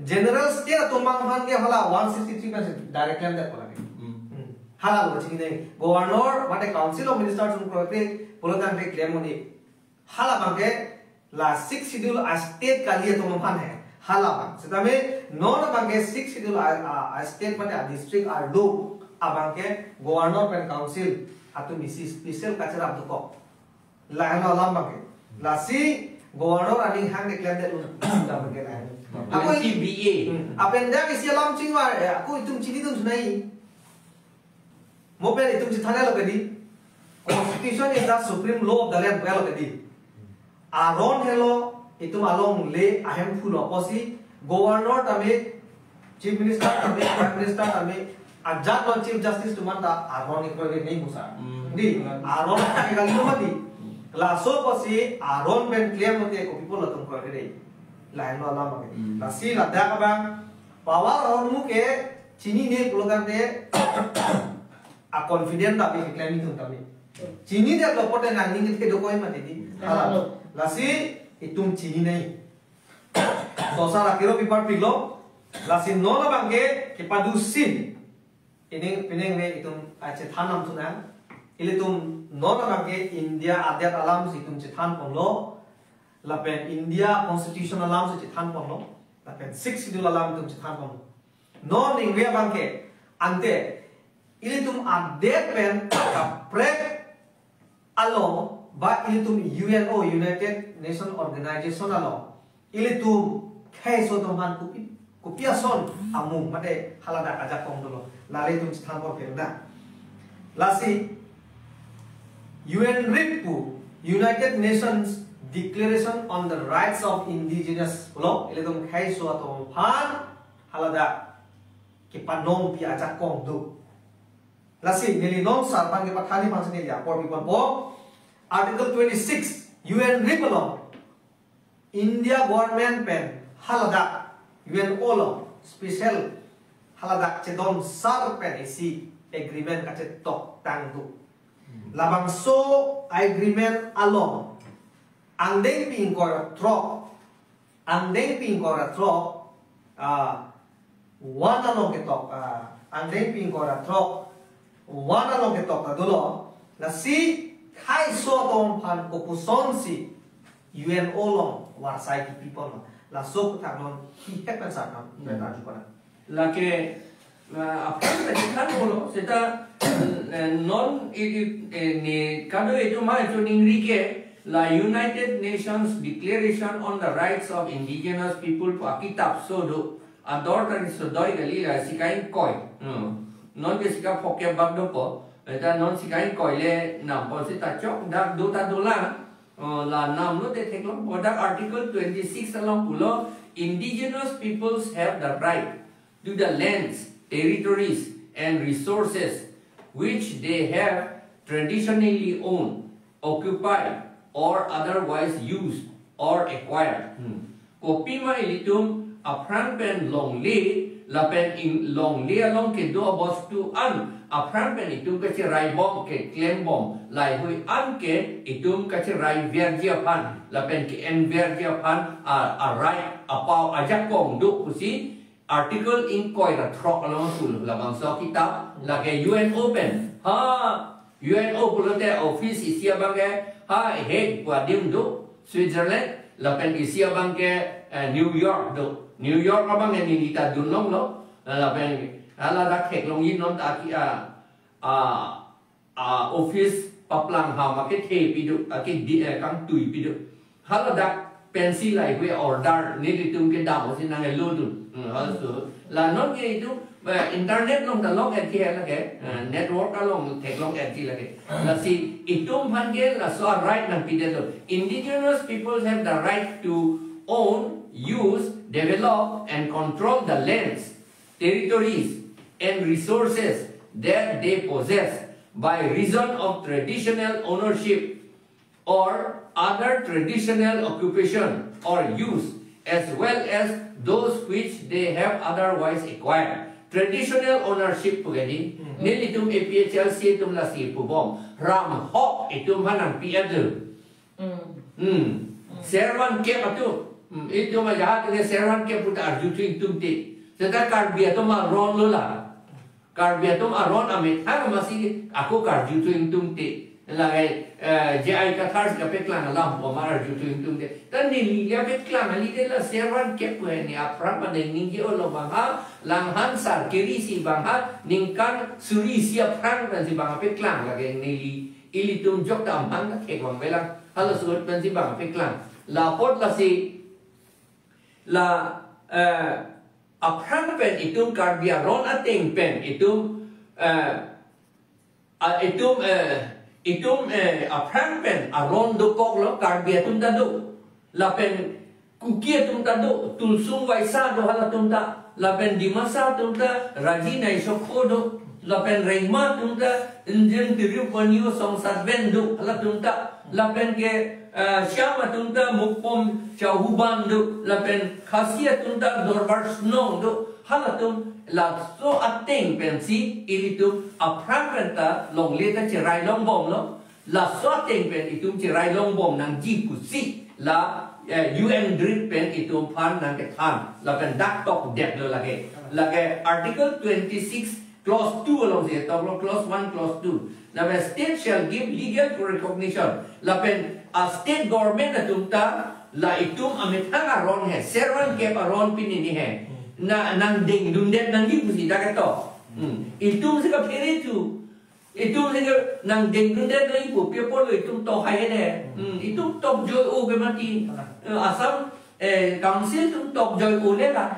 General state atum abang aphan ke hala one sixty-three pensi direct klemdet ko lake. Hmm. Hmm. Hala lo chini nai. Governor, mate Council of Minister atum kroikre, pulo tangte klem un-e. Hala abang ke la Sixth Schedule a state kali atum aphan hai. Hala abang. Setame non abang ke Sixth Schedule a, a, a state mate a district arlo abang ke governor pen council atum isi special kacherap dokok. Lahelo alam abang ke. Lasi governor aning hang declare det un abang ke lahelo. Ako Twenty B A. Hmm. Apen dak isi alam chingvar, eh, ako itum chinidun sunai. Mo pen itum chethanlo ke di. Constitution is the supreme law of the land, pulo ke di. Aron helo, itum alongle ahemphu lo apotsi, governor tame, chief minister tame, prime minister tame, ajat lo chief justice atum anta aron ikoi ke nei musa. Hmm. Di, aron ke kali lo mati. Laso apotsi, aron pen klem mati kopi pulo atum koi ke di. Lahelo alam abang ke. Hmm. Lasi ladak abang, power ahormu ke chinine pulo tangte a confident ta pi klem itum tame. Chinine pulote nangning ke dokok mati di. Hala. Hala. Lasi itum chinine. Sosa la kiro pipar pilo. Lasi non abang ke kepadusi. Ining pining ve itum achethan nam tunang. Ilitum non abang ke India adet alam si itum chethan ponlo. Lapen India Constitution alam si chethan ponlo. Lapen Sixth Schedule alam itum chethan ponlo. Non ningve abang ke, ante, ilitum adet pen kaprek along, ba ilitum U N O, United Nation Organization along, ilitum kheiso atum aphan kopi, kopi ason amung mate haladak ajakong dolo. Lale itum chethan por pena. Lasi, U N RIP pu, United Nations Declaration on the Rights of Indigenous pulo, ilitum kheiso atum aphan haladak kepanongpi ajakong do. Lasi neli non sar aphan kepathan aphan si neli apor piponpo. Article twenty-six U N R I P along India government pen haladak U N O along special haladak chedon sar pen isi agreement kachetoktang do. Labangso agreement along angdengpi ingkoi ra throk, angdengpi ingkoi ra throk, ah, one along ketok, ah, angdengpi ingkoi ra throk, one along ketok ta dolo, lasi khaiso atum aphan kopuson si U N O along varsai kipi ponlo, laso aputhak non hi het pen sar aphan Hmm. beta jupana. Lake, ah, aphrang lake than bolo, seta, eh, non i, i, eh, ni kado itum ma itum ningri ke, la United Nations Declaration on the Rights of Indigenous People pu akitap so do, ador tari so doi kali la sika ingkoi. Hmm. Non ke sika phokep bak dopo, seta non sika ingkoi le nampo seta chok dak do ta dolang. Oh, la nam lo te theklong, bodak Article twenty-six along pulo, indigenous peoples have the right to the lands, territories, and resources which they have traditionally owned, occupied, or otherwise used or acquired. Hmm. Kopima ilitum aphrang pen longle, lapen ing longle along kedo abostu an aphrang pen itum kacherai bom, keklem bom, laheihui an ke itum kacherai verji aphan, lapen ke-en verji aphan, a, a right, apao ajakong do pusi Article ingkoi ra throk along sul labangso akitap, lake U N O pen. Ha, U N O pulote office isi abang ke, ha, Hague pu adim do, Switzerland, lapen isi abang ke, eh, New York do. New York abang ke neli ta dun longlo, lapen haladak theklongji non ta aki, ah, ah, ah, office paplang ha ma kethe pi do, aki di, eh, kangtui pi do. Haladak pensi laheihui order nelitum kedam si nanglo dun. Hmm, halaso. La non ke itum, eh, internet along ta long-etji lake, eh, network along theklong-etji lake. Lasi itum aphan ke laso a right nangpidetlo. Indigenous peoples have the right to own, use, develop and control the lands, territories and resources that they possess by reason of traditional ownership or other traditional occupation or use, as well as those which they have otherwise acquired. Traditional ownership pu ke di, Mhm. nelitum A P H L C atum lasi pubom, ram hok itum aphan nangpi-et lo. Hmm. Hmm. Servan kep atum. Hmm. Itum ajahat ke servan kep pu ta arjuthu ingtungte. Seta Karbi atum aron lo la. Karbi atum aron amethang masi ako karjuthu ingtungte. Lahei, eh, J I Kathar si kapeklang alam pu ma arjuthu ingtungte. Ta neli ya peklang kali de la servan kep pu hini aphrang pen ningje-olo bang ha, Langhan Sarkiri si bang ha, ningkan suri isi aphrang pen si bang ha peklang lake neli. Ilitum jok ta amang ta kek bang belang. Halaso pen si bang ha peklang. La apot lasi la, eh, aphrang pen itum Karbi aron ateng pen itum, eh, a, itum, eh, itum, eh, aphrang pen aron dokoklo, Karbi atum ta do. Lapen Kuki atum ta do, Tulsung Waisa do halatum ta. Lapen Dimasa atum ta Raji Naisokho do. Lapen Rengma atum ta Injeng Tiriu Panio Songsatven do halatum ta. Lapen ke, eh, Shyam atum ta Mukpom Chauhuban do. Lapen Khasi atum ta Dorbar Snong do. Halatum laso ateng pensi ilitum aphrang pen ta longle ta cherai longbomlo. Laso ateng pen itum cherai longbom nangji pusi la, eh, U N R I P pen itum aphan nangkethan. Lapen dak tokdetlo lake. Lake Article twenty-six clause two along si toklo, clause one, clause two. Lapen state shall give legal recognition. Lapen a state government atum ta la itum amethang aron he, servan kep aron pini ni he. Na nangdengdundet nangji pusi dak ketok. Hmm. Itum si kaphere tu. Itum si nangdengdundet nangji pu pi apotlo itum tok hai de. Hmm. Itum tok joi-o ke mati. Eh, Assam, eh, Council atum tok joi-o le la.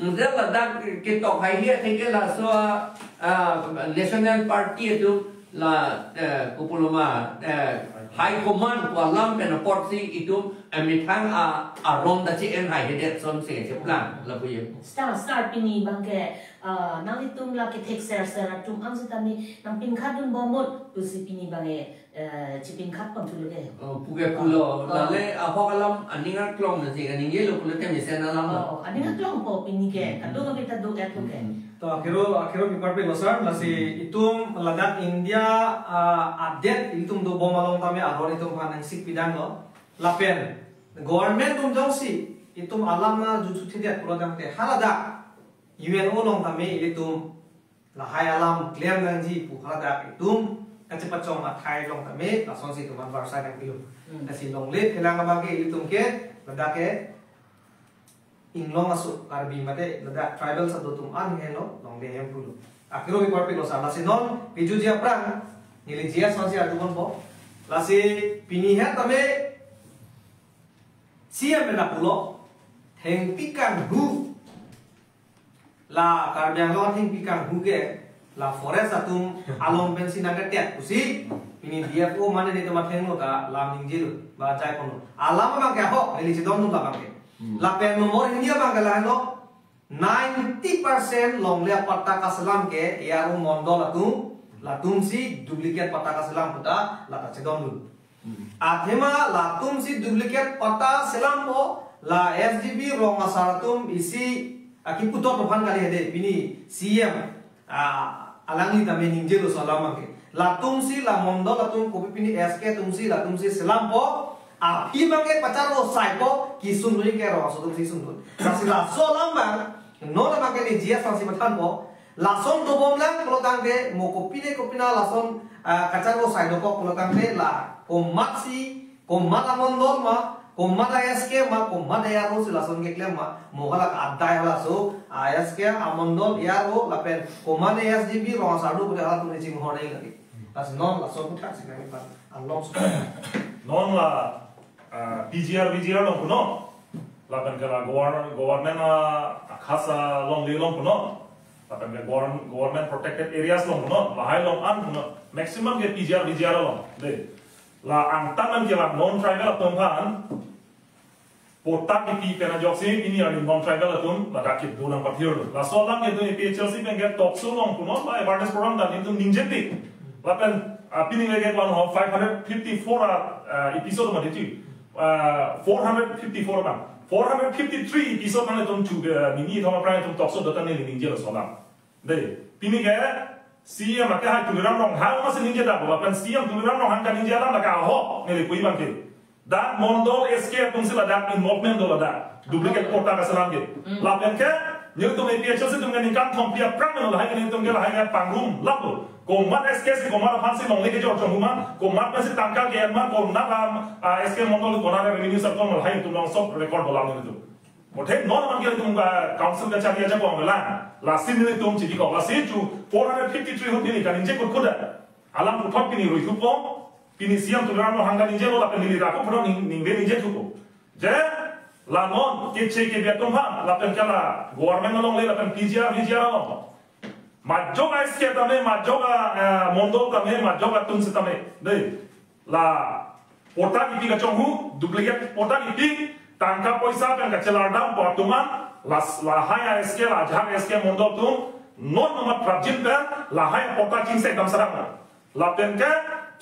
Hmm, ladak ketok hai le athe ke laso, ah, National Party atum la, eh, kopuloma, eh, High Command pu alam pen apotsi itum Amethang a aron ta che-en haihedet son se cheplang lapu ye. Star, star, pini abangke, ah, nanglitum la kethek ser ser atum an sitame nangpinkhat dun bomnon pusi pini abangke, eh, chipinkhat pon thulo ke. Oh, puke pulo. Oh. Lale ahok alam aning aklong na si kaningjelo pulo te mesen alam lo. Oh, aning aklong po pini ke. Hmm. Kadokave ta do-et lo ke. Hmm. To akhiro, akhiro piparpiklo sir, lasi itum ladak India, ah, adet itum dobom along tame aron itum aphan nangsik pidanglo. Lapen government atum jongsi itum alam nangjuthuthe det pulo tangte haladak U N O along tame ilitum lahai alam klem nangji pu haladak itum kachepachong athai along tame lasonsi itum anwar sai nangpilo. Hmm. Lasi longle phelang abangke ilitum ke ladak ke inglong aso Karbi mate ladak tribal sado atum an helo longle hem pulo. Akhiro piparpiklo sir, lasi non pijuji aphrang neli G S ansi arjupon po. Lasi pini het tame C M pen pulo, thengpi kanghu, la Karbi Anglong thengpi kanghu ke la forest atum along pensi nangketet pusi pini D F O mane netum athengno ta lam ningjelo ba jaiponlo. Alam abangke ahok neli chedondun labangke. Hmm. Lapen nomor hini abangke lahelo, ninety percent longle apatta kaselam ke A R O mondol atum, latumsi duplicate patta kaselam puta lata chedondun. Hmm. Athema latumsi duplicate patta selampo, la S G B rong asar atum isi akiputhot aphan kali hede pini C M, ah, alangli tame ningjelo so alam abangke. Latumsi la mondol atum kopi pini S K atumsi latumsi selampo, aphi abangke pacharvo saipo, kesung dun ke rong aso atumsi sung dun. Lasi laso alam abang, non abangke neli G S ansi mathanpo, lason dobomlang pulo tangte mo kopine kopine lason, ah, kacharvo sai dokok pulo tangte la komatsi, komat amondol ma, komat a S K ma, komat A R O si lason keklem ma, mo hala adai halaso, a S K amondol A R O lapen komat a S G B rong asar do pute halatum ni chinghon nai lagi. Lasi non laso aphuthak si kami pan along su. Non la, ah, P G R, V G R along punon. Lapen ke la govern-, government, ah, akhas alongle along punon. Lapen ke govern-, government protected areas along punon. Lahai along an punon. Maximum ke P G R, V G R along. De. La angtan an ke la non tribal atum aphan patta kipi pen ajoksi pini arni non tribal atum ladak kedo nangpathirlo. Laso alam ke itum A P H L C pen ke talk show along punon ba awareness program ta itum ningjepi. Lapen, ah, pini lake one five hundred fifty-four, ah, ah, episode ma diti. Ah, four hundred fifty-four ma. Four hundred fifty-three episode ma itum chu, ah, nini thom aphrang itum talk show dota neli ningjelo so alam. Dei, pini ke C M ake hai Tuliram Ronghang masi ningje dak, lapen C M Tuliram Ronghang kaningje alam lake ahok neli pu abangke. Dak mondol S K atumsi ladak involvement do ladak. Duplicate patta kaselam ke. Hmm. Lapen ke, nelitum A P H L C atum ke ningkan thompi aphrang lo lahai ke nelitum ke lahai ke pangrum lapu. Komat S K si komat aphansi longle kejor chonghu ma, komat pensi tangka ke-en ma, konat, ah, S K mondol konat revenue circle lahai itum along sob record dolang nelitum. Mothe non abangke itum, ah, council kachari ajakong la. Lasi nelitum chidikok lasi chu four hundred fifty-three ahut neli kaningje kut kut da. Alam puthot pini ruithupo, pini C M Tuliram Ronghang kaningje lo lapen neli rako puthot ning, ningve ningje thupo. Je, la non, keche kebe atum aphan, lapen ke la, government alongle, lapen P G R, V G R along. Majok a S K tame, majok a, eh, mondol tame, majok atum sitame. Dei, la, patta kipi kachonghu, duplicate patta kipi, tangka poisa pen kachelar dampo atum an, la, lahai a S K, la ajahak a S K mondol atum, non nomor prapjin pen, lahai patta chingsek dam sarang. Lapen ke,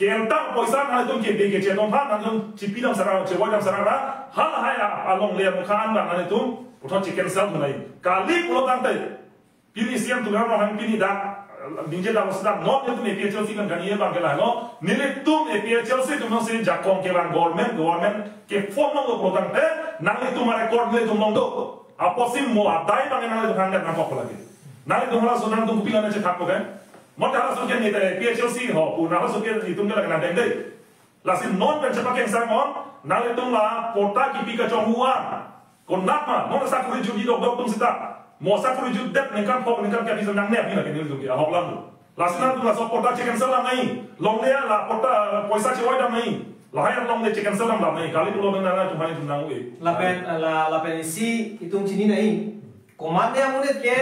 keltang poisa nangtum kebe keche atum aphan nangtum chipi dam sarang, chevoi dam sarang ra, halahai a, alongle amukha an nangtum puthot che-cancel thunai. Kali pulo tangte, pini C M Tuliram Ronghang pini dak, ningje dak sita non nelitum A P H L C kan kani abangke lahelo, nelitum A P H L C atum si jakong kevang government, government ke phone along do pulo tangte, nanglitum a-record nelitum along do. Apotsi mo adai abangke nanglitum hangke nangkok lagi. Nanglitum halaso nangtum kopi lana chethak ko ke. Mo halaso ke neli A P H L C ho, pu halaso ke itum ke lagi nang dengdei. Lasi non pen chepakengsang non, nanglitum la patta kipi kachonghu an. Konat ma, non sakuri jutji dokdok atum sita. Mo sakuri jutdet ningkan phongo ningkan kepisi nangne aphi lake nelitum ke ahok alam do. Lasi nangtum laso patta che-cancel damnoi. Longle la patta poisa chevoi damnoi. Lahai alongle che-cancel dam damnoi. Kali pulo nang nangtum aphan itum nang-e. Lapen, la, lapen isi itum chini nai. Komat amonit ke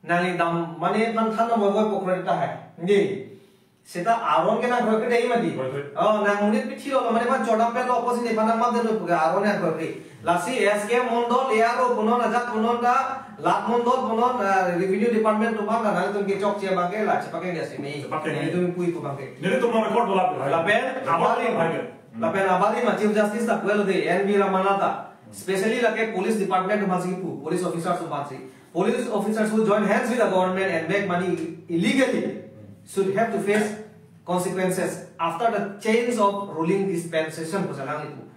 nangli dam mane aphan than nang boi boi pokre ta hai. Nge. Seta aron ke nangkroikre dei mati. Kroikre. Oh, nang monit pithi lo, mane man chodam pen lo, apotsi nephan nangmap detlo pu ke aron nangkroikre. Lasi S K Mondol A R O punon, ajat punon ta, Lat Mondol punon, ah, Revenue Department atum aphan nanglitum kechokche abang ke la chepakeng dia sini. Chepakeng. Nanglitum puji pu abang ke. Nelitum record dola pu hai. Lapen Record abarim. Dola pu hai. Lapen abarim ma Chief Justice ta pulo dei, N V Ramana ta. Specially lake police department atum aphansi pu, police officers atum aphansi. Police officers who join hands with the government and make money illegally should have to face consequences after the change of ruling dispensation, pusi alang ipu.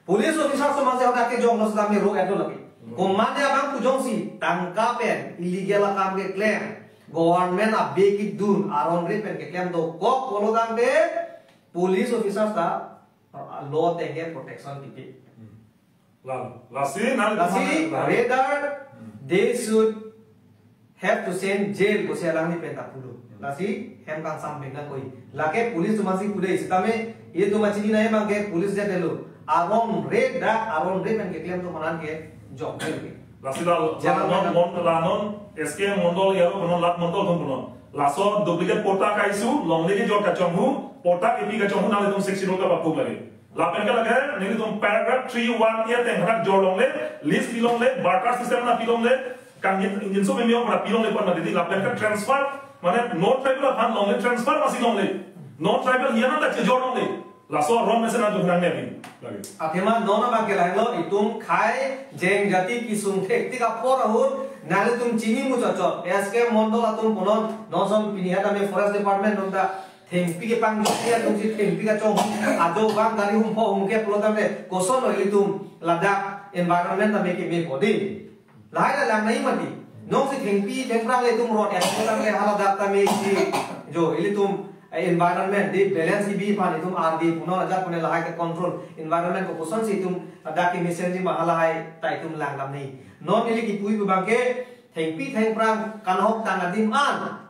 Police officers atum aphansi hadak kejonglo setame ro-etlo lake. Komatne abang pu jongsi tangka pen illegal akam keklem, government abe kedun aron ri pen keklem dokok pulo tangte police officers ta, uh, law ateng ke protection pipe. Lalo. Lasi, nang Lasi, mana? Rather, they should have to send jail, pusi alangli pen ta pulo. Lasi, hem kangsam pen nangkoi. Lake police atum aphansi pu dei, setame, itum achini nai abang ke police jat lo. Aron ri dak, aron ri pen keklem atum aphan ke jok jail ke. Lasi la, Jalan la non, Mon-, la non, S K Mondol A R O punon, Lat Mondol atum punon. Laso duplicate patta ka-issue, longle kejor kachonghu, patta kepi kachonghu, nanglitum sixty rule ka bapuk lagi. Lapen ke lake, nelitum paragraph three one A ateng hadak jor longle, lease pi longle, barter system na pi longle, kangin, injin so memeo pada pi longle pan mati, lapen ke transfer, mane non tribal aphan longle, transfer masi longle. Non tribal hiana ta chejor longle. Laso aron mesen nanglitum nang nebi. Lagi. Athema non abang ke lahelo, itum khei jenjati kesung thektik apor ahut, nanglitum chini muchot chot, S K Mondol atum punon, non son pini hadak me forest department atum ta, thengpi kepangji atumsi thengpi kachong. Ajo bang gari humpo humke pulo tangte kosonlo ilitum ladak environment tame keme bodi. Lahai la lang nai mati. Nonsi thengpi thengphrang le itum rot ya pulo tangte hala dak tame si. Jo ilitum, eh, environment di balance ibi aphan itum R D punon ajat punon lahai ke control. Environment ko kosonsi itum ladak kemesenji ma halahai ta itum lang dam nai. Non ili kipuji pu abang ke thengpi thengphrang kanhok tang adim an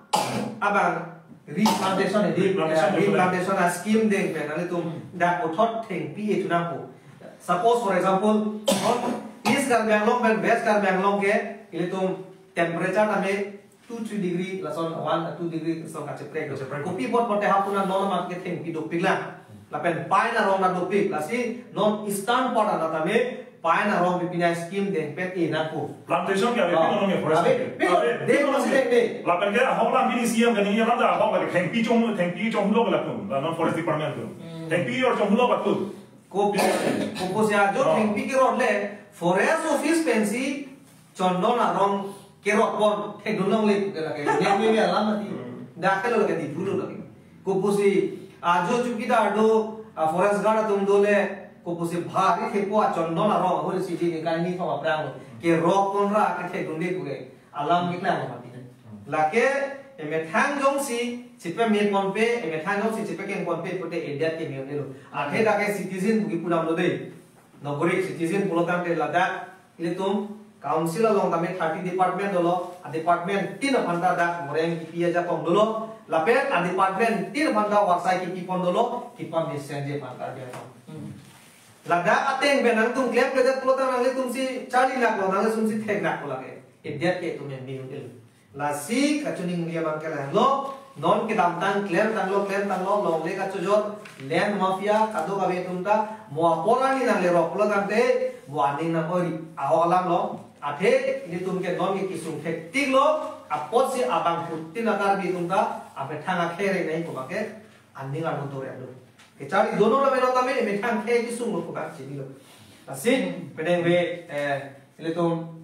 abang replantation edi, Replantation eh, replantation a scheme deng pen nanglitum dak puthot thengpi-e thu nangpo. Suppose, for example, on East Karbi Anglong pen West Karbi Anglong ke ilitum temperature tame two three degree lason, one two degree lason kacheprek. Kacheprek. Kopi apot pote hapuna non amat ke thengpi dopik lang. Lapen pine arong ta dopik, lasi non eastern part ana tame pine arong pipine scheme deng pen e nangpo. Plantation ke abe Oh. pi non ke forest Abe, ke? Pi non, Abe, de pi non masi ke? Deng de. Lapen ke ahok lang pini C M ke ningje lang ta ahok lake thengpi chong, thengpi chonghulo ke latum, la non forest department atum. Hmm. Thengpi or chonghulo latum. Ko, kopusi ajo Oh. thengpi kerot le, forest office pensi chondon arong kerot pon thekdun longle pu ke lake. Nek me me alam mati. Hmm. Dak ke lo lake di bulu lake. Kopusi ajo chowkidar do, a, forest guard atum do le, kopusi bhari thepo a chondon arong ahut si di ni kan ni thom aphrang lo. Kerot pon ra ke thekdunde pu ke. Alam keklang lo mati. Lake emethang jongsi chepameponpe, emethang jongsi chepakengponpe pute edet keme un-elo. Athe dak ke citizen pu kipu damlo dei. Nagorik citizen pulo tangte ladak ilitum council along tame thirty department dolo, a department tin aphan ta dak moreng kipi ajakong dolo, lapen a department tin aphan ta warsai kipi pon dolo, kipamesenji aphan ta dia tong. Hmm. Ladak ateng pen nangtum klemkledet pulo tang nanglitumsi charli naklo, nanglitumsi thek naklo lake. Edet ke itum me un-elo. Lasi kachiningri abang ke lahelo, non kedamtang klemtanglo, klemtanglo, longle kachojor, land mafia, kadokave atum ta, mo apor arni nanglerok pulo tangte, mo aning nang-oi, ahok alam lo, athe, ilitum ke non ke kesung thektik lo, apotsi abangphutin a Karbi atum ta, amethang akhei reng nai pu abang ke, aning arlo dore lo. Kecharli dono na meno tame, amethang akhei kesung lo pu abang chinilo. Lasi, penang ve, eh, ilitum,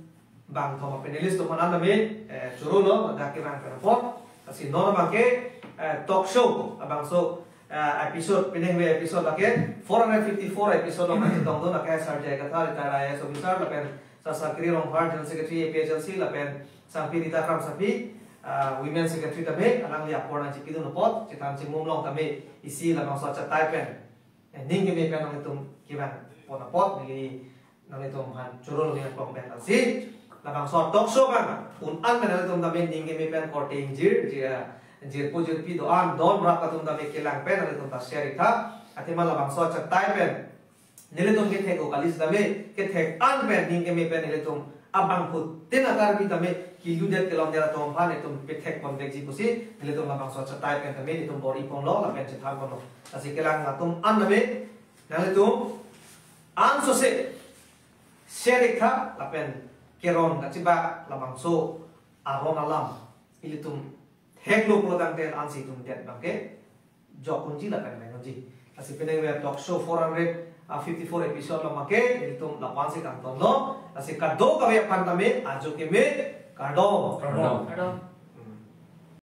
bang thom panelist atum aphan an tame, eh, choro lo, dak kevang pen apot. Lasi non abang ke, eh, talk show, labangso, eh, episode, penang ve episode lake, four hundred fifty-four episode lo kachetong do, lake Sir J I Kathar, retired I A S officer, lapen Sir Sakri Rongphar, General Secretary A P H L C, lapen Sangpi Rita Kramsapi, ah, Women Secretary tame, alangli apor nangchipidun apot, chethan chimum long tame, isi labangso achatai pen, eh, ning keme pen nanglitum kevang pon apot, neli nanglitum aphan choro lo nangkong pen lasi. Labangso talk show abang un-an pen nanglitum tame ning keme pen korte ingjir, jir, jirpo jirpi do-an don rap atum tame kelang pen nanglitum ta share ik tha. Athema labangso achatai pen nelitum kethek o kali setame kethek an pen ning keme pen nelitum abangphutin a-Karbi tame kiludet kelongdet atum aphan itum pethek ponvekji pusi nelitum labangso achatai pen tame itum bor-iponlo lapen chethanponlo. Lasi kelang atum an tame nanglitum ansose share ik tha lapen keron kachibak labangso aron alam ilitum theklo pulo tangte ansi itum det abangke jok unji lapen veng unji. Lasi penang ave talk show four hundred fifty-four episode along abangke ilitum lapu-ansi kangtonlo. Lasi kadokave aphan tame ajo keme kardom. Kardom. Kardom.